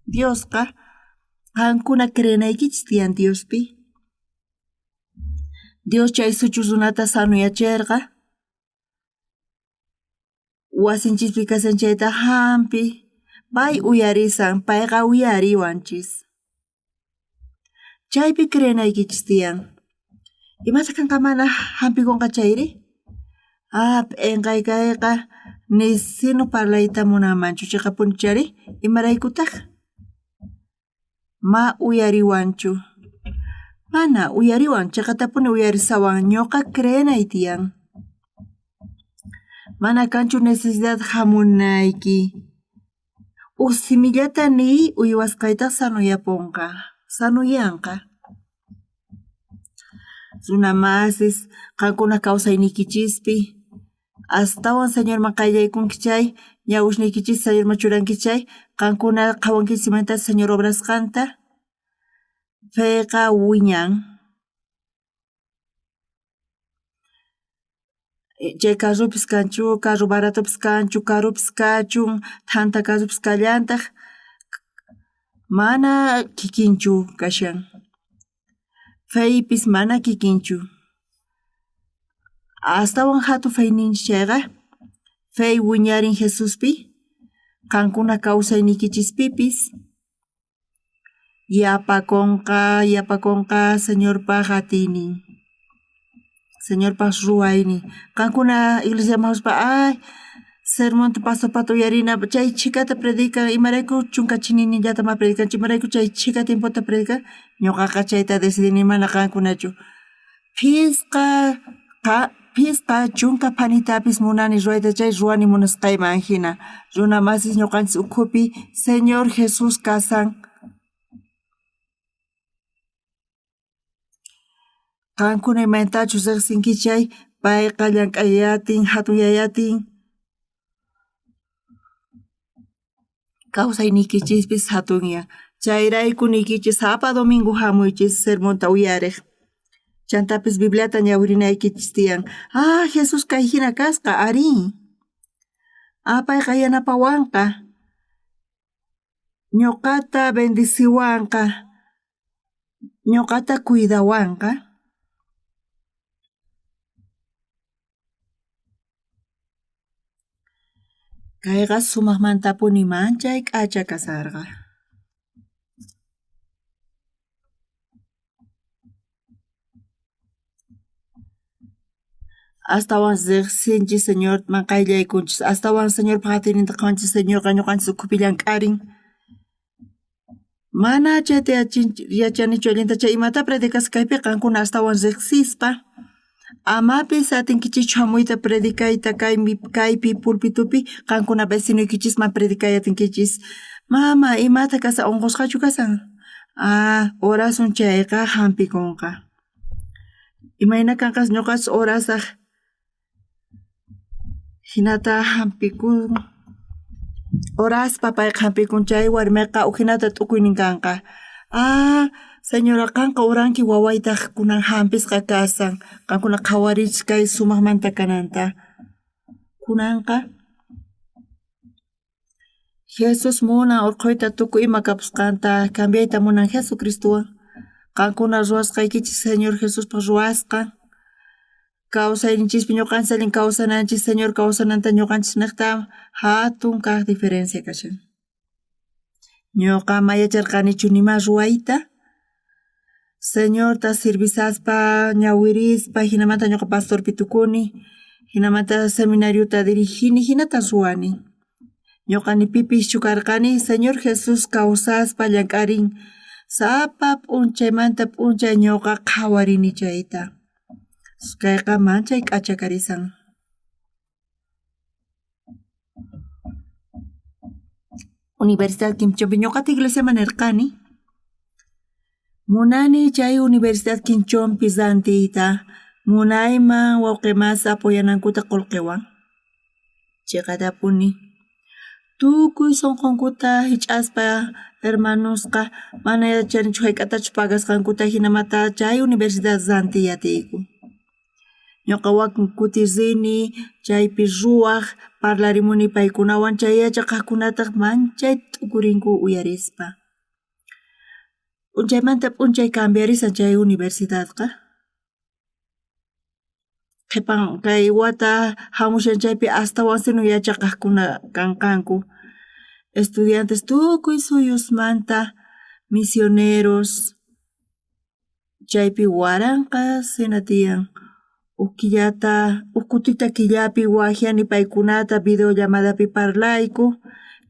A: Diosqa qankuna creenaykichis tiyan Diospi. Dios chay suchu runata sanoyacherqa. Wasinchispi kashan chayta jampi. Pay uyarisan, payqa uyariwanchis. Chaypi creenaykichis tiyan. Imata kanqa mana jampikunqa chayri? Ah, p'enqay kayqa nisinu parlayta munanmanchu cheqapuni chari, imaraykutaj? Ma uyariwanchu. Mana, uyariwan, cheqatapuni uyarisawan, ñoqa creenay tiyan. Mana kanchu necesidad jamunayki. Uj simillata niy uywasqaytaj sanoyaponqa, sanoyanqa. Runa masis, qankuna kawsayniykichispi astawan Señorman qayllaykunki chay, ñawisniykichis Señorman churanki chay, qankuna qhawankichis imaynatachus Señor obrasqanta, feqa wiñan. Chay carropis kanchu, carro baratopis kanchu, carupis kachun, thanta carropis kallantaj, mana kikinchu kashan. Feypis mana kikinchu. Astawan jatun feyninchis chayqa, fey wiñarin Jesuspi, qankuna kawsayniykichispipis Yapakonqa, yapakonqa Señorpaj atiynin, Señorpaj ruwaynin. Qankuna iglesiaman jamuspa, ay, sermonta pastorpata uyarina, chay chhikata predican, imarayku chunka chininillata ma predicanchu, imarayku chay chhika tiempota predican, ñoqaqa chayta decidini mana qankunachu. Phisqa phisqa chunka phanitapis munani ruwayta chay ruwani munasqayman jina. Runa masis ñoqanchis ukhupi Señor Jesús kasan. Qankuna imaynatachus rejsinki chay payqa llank'ayatin, jatunyayatin. Kawsayniykichispis jatunyan. Chayrayku niykichis sapa domingo jamuychis sermonta uyarej. Chantapis Bibliata ñawirinaykichis tiyan. Ah, Jesús kay jina kasqa, arí. Ah, payqa yanapawanqa. Ñoqata bendiciwanqa. Ñoqata cuidawanqa. Kayqa sumajmantapuni manchay k'acha kasarqa. Astawan rejsinchis Señorman qayllaykunchis, astawan Señorpa atiyninta qhawanchis, Señorqa ñoqanchis ukhupi llank'arin. Mana chayta yachanichu allinta chay imata predicasqa kaypi qankuna astawan rejsispa amapis atinkichischu jamuyta predicayta kaypi pulpitupi qankuna vecinoykichisman predicay atinkichis. Mama, imata kasan onqosqachu kasan? Ah, orasun chayqa jampikunqa. Imayna kanqas ñoqachus orasaj Jinata jampikun oraspa payqa jampikun chay warmeqa ujinata t'ukuynin kanqa. Ah, señora qanqa oranki wawaytaj kunan jampisqa kasan, qankuna qhawariychis kay sumajmanta kananta. Kunanqa Jesús munan orqhoyta tukuy ima kapusqanta, cambiayta munan Jesucristowan. Qankuna ruwasqaykichis Señor Jesuspa ruwasqan. Kawsayninchispi ñoqanchis allin kawsananchis Señor kawsananta ñoqanchis nejta hatun kaj diferencia kashan. Ñoqa ma yacharqanichu nima ruwayta. Señorta sirvisaspa ñawirispa jinamanta ñoqa pastorpi tukuni, jinamanta seminariota dirigini, jinata ruwani. Ñoqa ni pipischu karqani, Señor Jesús kawsaspa llank'arin. Sapa p'unchaymanta p'unchay ñoqa qhawarini chayta. Kayqa manchay k'acha karisan. Universidad Quinchonpi ñoqata iglesiaman nirqani, Munani chay Universidad Quinchonpi rantiyta, munayman wawqi masi apoyanankuta qullqiwan. Chiqatapuni tukuy sunqunkuta hich'aspa hermanosqa mana yachanichu hayk'atachus pagasqankuta jinamanta chay universidad rantiy atiyku. Ñuqa wakin kuti rini chaypi ruwaq parlarimuni paykunawan chay yachaqaqkunataq manchay t'ukurinku uyarispa. P'unchaymanta p'unchay cambiarisan chay universidadqa. Qhipan kay wata hamushan chaypi astawan sino yachaqaqkuna kanqanku. Estudiantes tukuy suyusmanta, misioneros, chaypi waranqa cena tiyan. Uj killata, uj kutita killapi wajyani paykunata videollamadapi parlayku,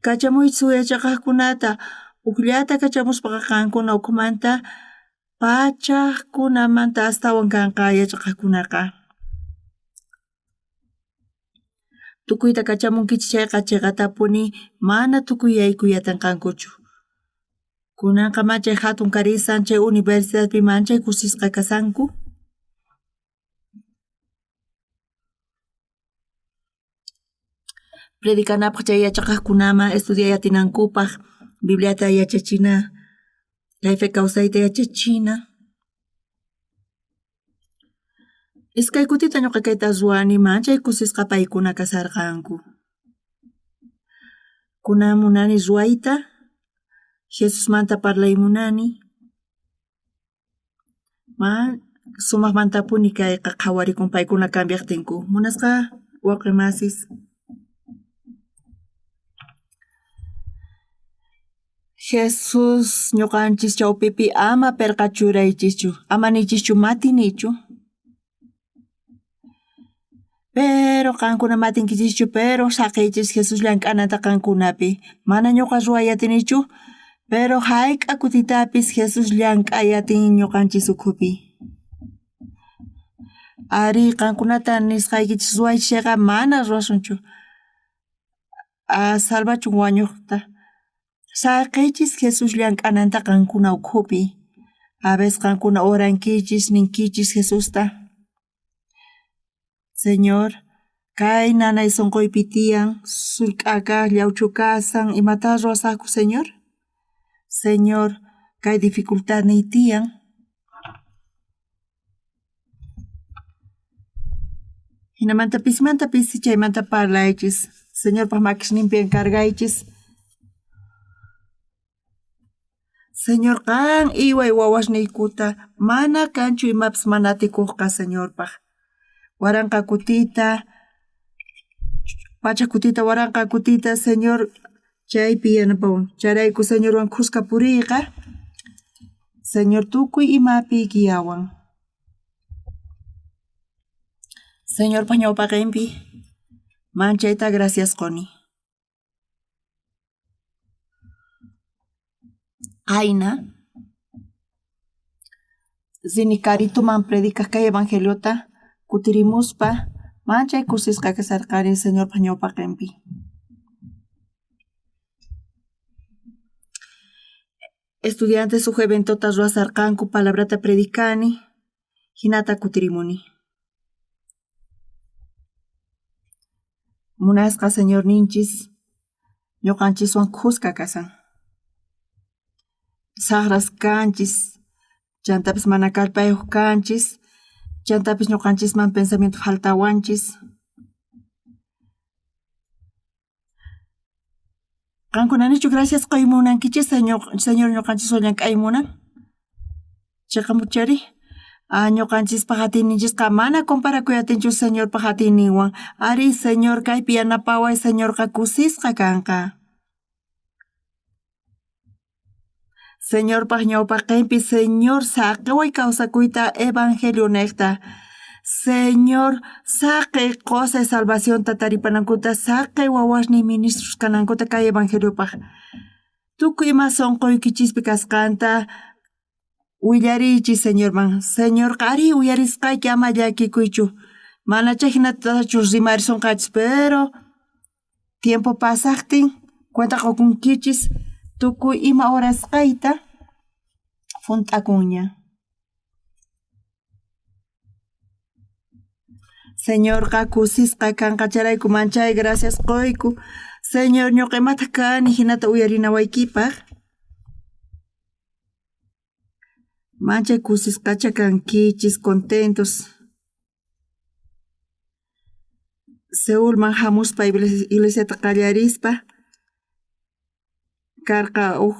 A: kachamuychis yachaqaqkunata, ujllata kachamuspaqa qankuna ukhumanta pachajkunamanta astawan kanqa yachaqaqkunaqa. Tukuyta kachamunkichis chayqa chiqatapuni mana tukuy yaykuy atinqankuchu. Kunanqa manchay hatun karisan chay universidadpi manchay kusisqa kasanku. Predicanapaq chay yachaqaqkunaman estudiay atinankupaq Bibliata yachachina, kay fe kawsayta yachachina. Iskay kutita ñuqa kayta ruwani manchay kusisqa paykuna kasarqanku. Kunan munani ruwayta, Jesusmanta parlay munani. Ma sumaqmantapuni kayqa qhawarikun paykuna cambiaqtinku. Munasqa wawqi masis. Jesús ñuqanchis chawpipi ama perqa churaychischu, ama niychischu matinichu. Pero qankuna matinkichischu, pero saqiychis Jesús llank'ananta qankunapi. Mana ñuqa ruway atinichu, pero hayk'a kutitapis Jesús llank'ay atin ñuqanchis ukhupi. Ari qankunata nisqaykichis ruwaychis chayqa mana ruwasunchu. Salvachun wañuqta. Saqiychis Jesús llank'ananta qankuna ukhupi. A veces qankuna orankichis, ninkichis Jesusta. Señor, kay nanay sunquypi tiyan, sullk'aka llawchu kasan, imatá ruwasaqku, Señor? Señor, kay dificultadniy tiyan. Jinamanta pisimanta pisi chaymanta parlaychis. Señorpaq makisninpi encargaychis. Señor qan iway wawasniykuta mana kanchu imapis mana atikuqqa Señorpaq. Waranqa kutita, pachak kutita, waranqa kutita Señor chaypi yanapawan. Chayrayku Señorwan khuska puriyqa Señor tukuy imapi guiawan. Señorpa ñawpaqinpi manchayta gracias quni. Qayna rini Carituman predicaj kay evangeliota kutirimuspa manchay kusisqa kasharqani Señorpa ñawpaqinpi. Estudiantes uj eventota ruwasarqanku palabrata predicani jinata kutirimuni. Munasqa Señorninchis ñuqanchiswan khuska kasan. Saqras kanchis, chantapis mana kallpayuq kanchis, chantapis ñuqanchisman pensamiento faltawanchis. Qankuna nichu gracias qoy munankichis Señor, Señor ñuqanchiswan llank'ay munan? Chiqamuchari? Ah, ñuqanchispaq atiyninchisqa mana comparakuy atinchu Señorpaq atiyninwan. Ari, Señor kaypi yanapaway, Señorqa kusisqa kanqa. Señorpaq ñawpaqinpi Señor saqiway kawsakuyta evangelio niqta. Señor, saqey qosay salvacionta taripanankuta, saqey wawasniy ministros kanankuta kay evangeliopaj. Tukuy ima sonqoykichispi kasqanta willariychis Señorman. Señorqa arí uyarisqayki ama llakikuychu. Manachá jinatachu rimarisonqachis, pero tiempo pasajtin cuenta qokunkichis tukuy ima orasqayta junt'akunña. Señorqa kusisqa kanqa chayrayku manchay gracias qoyku. Señor, ñoqa imataq kani hinata uyarinawaykipaq? Manchay kusisqacha kankichis, contentos. Seulman hamuspa iglesiata qallarispa karqa uj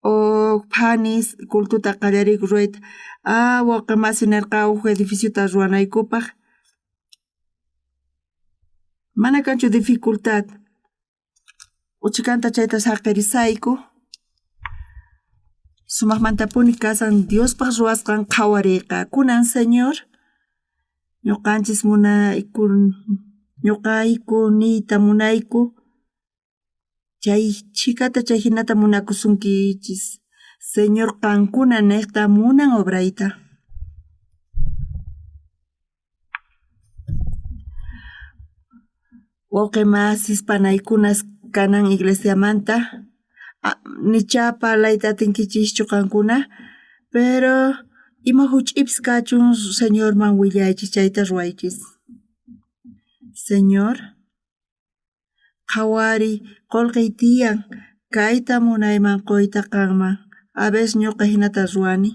A: uj phanis cultuta qallariyku ruwayta. Ah, wawqe masi nerqa uj edificiota ruwanaykupaq. Mana kanchu dificultad. Uchikanta chayta saqirisayku. Sumajmantapuni kasan Diospaj ruwasqan qhawariyqa. Kunan Señor, ñuqanchis munayku ñuqayku niyta munayku chay chhikata chay hinata munakusunkichis. Señor qankuna nejta munan obrayta. Wawqe masis panaykunas kanan iglesiamanta nichá parlayta atinkichischu qankuna, pero ima juch'ipis kachun Señorman willaychis chayta ruwaychis. Señor, qhawariy qolqey tiyan, kayta munayman qoyta qanman. A veces ñuqa hinata ruwani,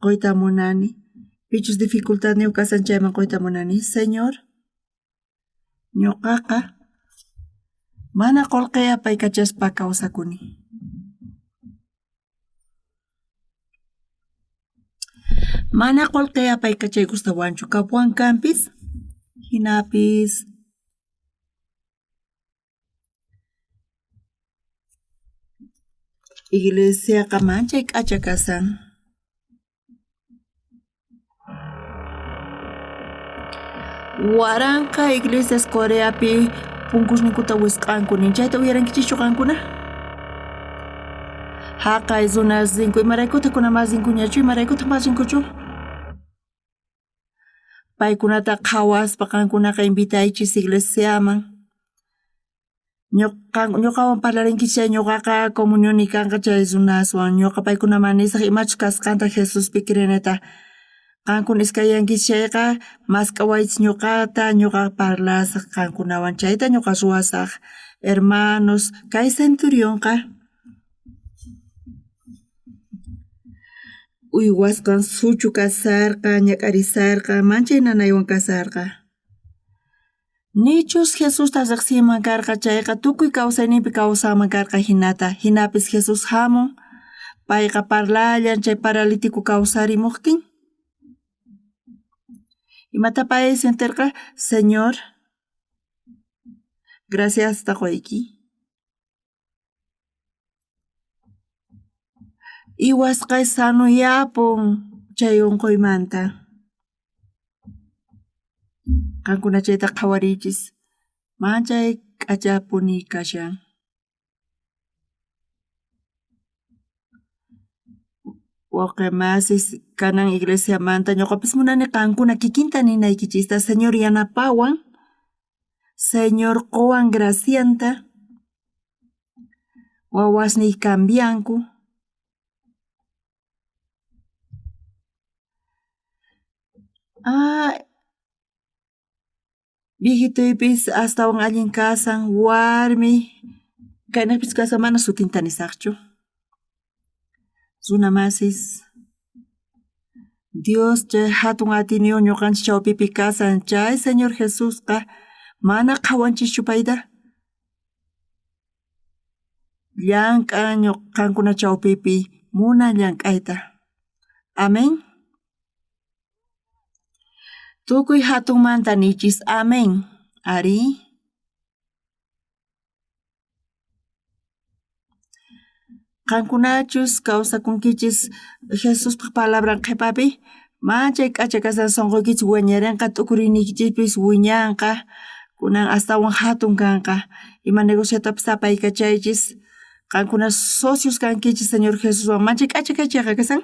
A: qoyta munani. Pichus dificultadniyuq kasan chayman qoyta munani. Señor, ñuqaqa mana qolqe apaykachaspa kawsakuni. Mana qolqe apaykachay gustawanchu kapuwan kanpis, hinapis iglesiaqa manchay k'acha kasan. Waranqa iglesias Coreapi punkusninkuta wisq'anku nin. Chayta uyarinkichischu qankuna? Jaqay runas rinku, imaraykutaq kuna mas rinkuñachu, imaraykutaq mas rinkuchu? Paykunata qhawaspa qankunaqa invitaychis iglesiaman. Ñuqawan parlarinkichis chay ñuqaqa comunionni kanqa chay runaswan. Ñuqa paykunaman nisaj imachus kasqanta Jesuspi creenata. Qankuna iskayyankichis chayqa mask'awaychis ñuqata, ñuqa parlasaj qankunawan chayta ñuqa ruwasaj. Hermanos, kay centurionqa uywasqan suchu kasarqa, ñak'arisarqa, manchay nanaywan kasarqa. Nichus Jesusta rejsinman karqa chayqa tukuy kawsayninpi kawsanman karqa jinata. Jinapis Jesús jamun, payqa parlallan chay paralítico kawsarimojtin. Imata pay senterqa? Señor, graciasta qoyki. Iwasqay sanoyapun chay onqoymanta. Qankuna chayta qhawariychis, manchay k'achapuni kashan. Wawqe masis kanan iglesiamanta ñuqapis munani qankuna kikinta ninaykichista Señor yanapawan, Señor qowan gracianta, wawasniy cambianku. Ah, viejitoypis astawan allin kasan, warmi kaynejpis kasan mana sutinta nisajchu. Runa masis, Dios chay jatun atiyniyoj ñuqanchis chawpipi kasan chay Señor Jesusqa mana qhawanchischu payta. Llank'an qankuna chawpipi munan llank'ayta. Amén. Tukuy jatunmanta nichis amén. Arí. Qankunachus kawsakunkichis Jesuspaj palabran qhepapi, Manchay k'acha kashan sonqoykichis wiñarenqa, t'ukuriniykichispis wiñanqa, kunan astawan jatun kanqa. Ima negociotapis apaykachaychis, qankuna socios kankichis Señor Jesuswan. Manchay k'acha kay chayqa kashan.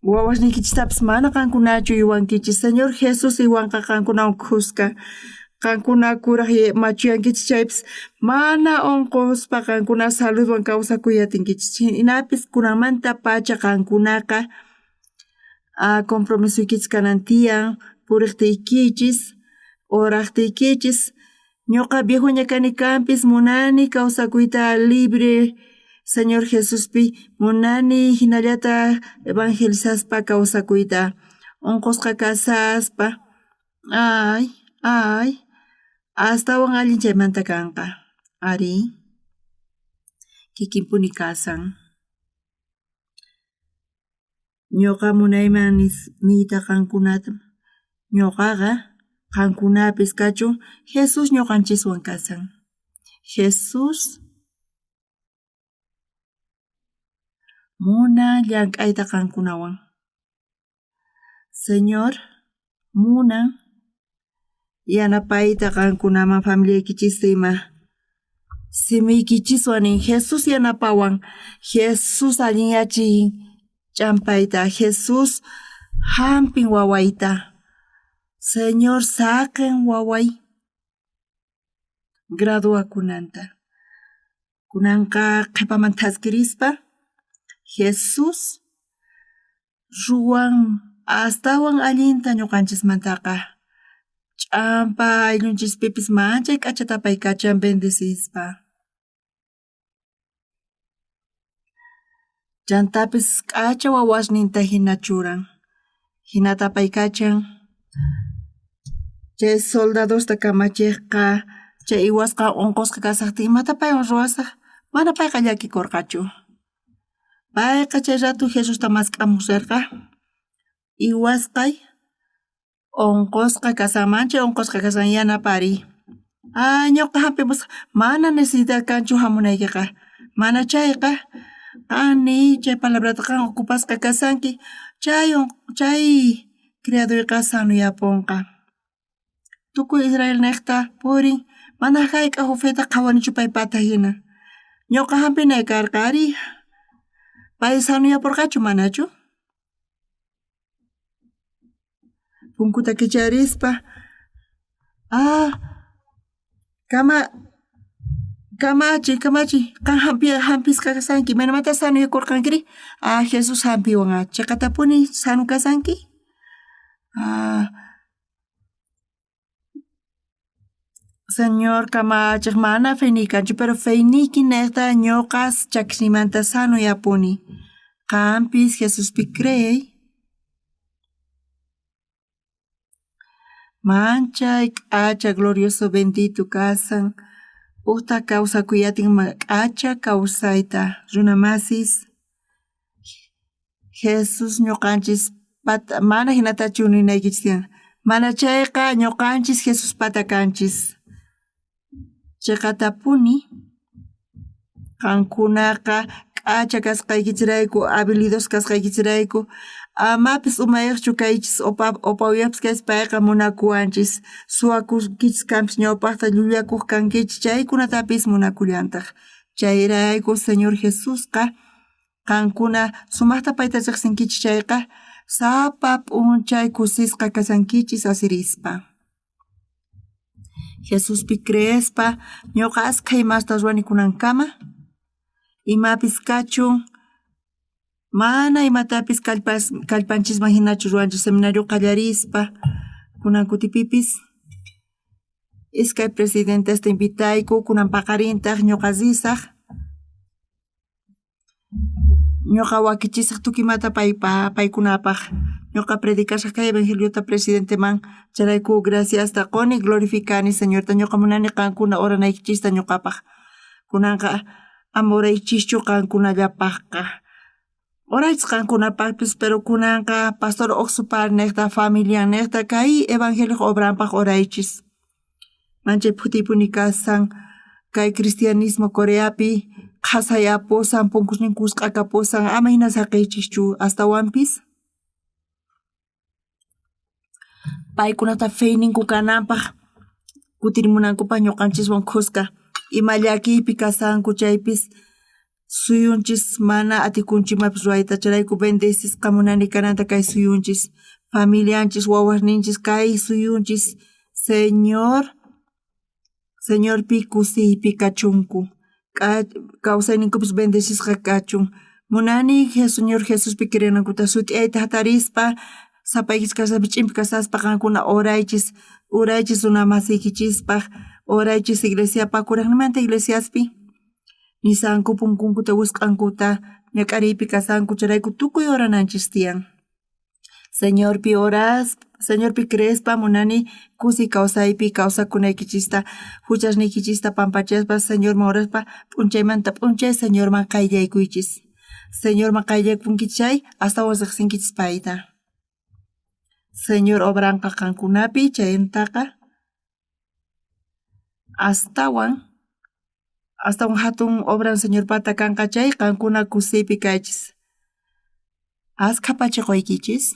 A: Wawasniykichistapis mana qankunachu uywankichis. Señor Jesús uywanqa qankunawan khuska. Qankuna kuraj machuyankichis chaypis mana onqospa qankuna saludwan kawsakuy atinkichis. Jinapis kunanmantapacha qankunaqa compromisoykichis kanan tiyan purejtiykichis, orajtiykichis. Ñoqa viejoña kani kanpis munani kawsakuyta libre Señor Jesuspi, munani jinallata evangelizaspa kawsakuyta, onqosqa kasaspa. Ay, ay, astawan allin chaymanta kanqa. Arí, kikinpuni kasan. Ñoqa munayman niyta qankunata, ñoqaqa qankunapis kachun Jesús ñoqanchiswan kasan. Jesús munan llank'ayta qankunawan. Señor munan yanapayta qankunaman familiaykichista ima. Simiykichiswan nin Jesús yanapawan, Jesús allinyachin ch'ampayta, Jesús jampin wawayta, Señor saqen waway graduakunanta. Kunanqa qhepaman thaskirispa Jesús ruwan astawan allinta ñuqanchismantaqa. Ch'ampa ayllunchispipis manchay k'achata apaykachan bendecispa. Chantapis k'acha wawasninta jina churan. Jinata apaykachan. Chay soldadosta kamachejqa chay iwasqa onqosqa kasajtin imata paywan ruwasaj? Mana payqa llakikorqachu. Payqa chay rato Jesusta mask'amoj rerqa. Iwasqay onqosqa kasan, manchay onqosqa kasan, yanapariy. Ah, ñuqa hampimusaj, mana necesidad kanchu hamunaykiqa. Mana chayqa, qan niy chay palabrata qan ocupasqa kasanki, chay chay criadoyqa sanoyaponqa. Tukuy Israel nejta purin, mana jayk'aj ufeta qhawanichu paypata jina. Ñuqa hampinay karqa ari. Pay sanoyaporqachu manachu? Punkuta kicharispa, ah, kama kamachi, kamachi, qan hampi hampisqa kasanki, imaynamanta sanoyakurqankiri? Ah, Jesús hampiwan, ah, cheqatapuni sano kasanki? Ah, Señor kamachiq mana feyniy kanchu, pero feyniyki nejta ñuqa chakisniymanta sanoyapuni. Qampis Jesuspi creey. Manchay k'acha glorioso bendito kasan. Ujta kawsakuyatin k'acha kawsayta runa masis. Jesús ñuqanchis pata mana jinatachu ninaykichis tiyan. Mana chayqa ñuqanchis Jesuspata kanchis. Cheqatapuni qankunaqa k'acha kasqaykichisrayku, habilidoso kasqaykichisrayku, amapis umayojchu kaychis, opa opawiyajpis kaychis, payqa munakuwanchis. Suwakunkichis kanpis ñawpajta llullakoj kankichis, chaykunatapis munakullantaj. Chayrayku Señor Jesusqa qankuna sumajta payta rejsinkichis chayqa, sapa p'unchay kusisqa kashankichis asirispa. Jesuspi creespa ñuqa askha imasta ruwani kunankama, imapis kachun, mana imatapis kallpas kallpanchisman jinachu ruwanchis seminario qallarispa, kunan kutipipis iskay presidentesta invitayku, kunan paqarintaj ñuqa risaj. Ñuqa wakichisaj tukuy imata paypa paykunapaj. Ñuqa predicasaj kay evangeliota presidenteman chayrayku graciasta quni glorificani Señorta ñuqa munani qankuna oranaykichista ñuqapaj. Kunanqa ama oraychischu qankunallapajqa. Oraychis qankunapajpis pero kunanqa pastor Oxupar nejta familiannejta kay evangelioj obranpaj oraychis. Manchay phutiypuni kasan kay cristianismo Coreapi qhasayapusan, punkusninku wisq'akapusan, ama jina saqeychischu astawanpis. Paykunata feyninku kananpaj kutirimunankupaj ñuqanchiswan khuska. Ima llakiypi kashanku chaypis suyunchis mana atikunchu imapis ruwayta chayrayku bendecisqa munani kananta kay suyunchis, familianchis, wawasninchis kay suyunchis Señor Señorpi kusiypi kachunku, kawsayninkupis bendecisqa kachun. Munani Señor Jesuspi creenankuta sut'iyayta jatarispa sapaykichis kasaspa ch'inpi kasaspa qankuna oraychis, oraychis runa masiykichispaj, oraychis iglesiapaj kurajnimanta iglesiaspi nisanku punkunkuta wisq'ankuta ñak'ariypi kashanku chayrayku tukuy orananchis tiyan. Señorpi oras, Señorpi creespa munani kusiy kawsaypi kawsakunaykichista, juchasniykichista pampachaspa Señorman oraspa p'unchaymanta p'unchay Señorman qayllaykuychis. Señorman qayllaykunkichis chay astawan rejsinkichis payta. Señor obranqa qankunapi chaytaqa astawan astawan jatun obran Señorpata kanqa chay qankuna kusiypi kaychis. Askha pachi qoykichis.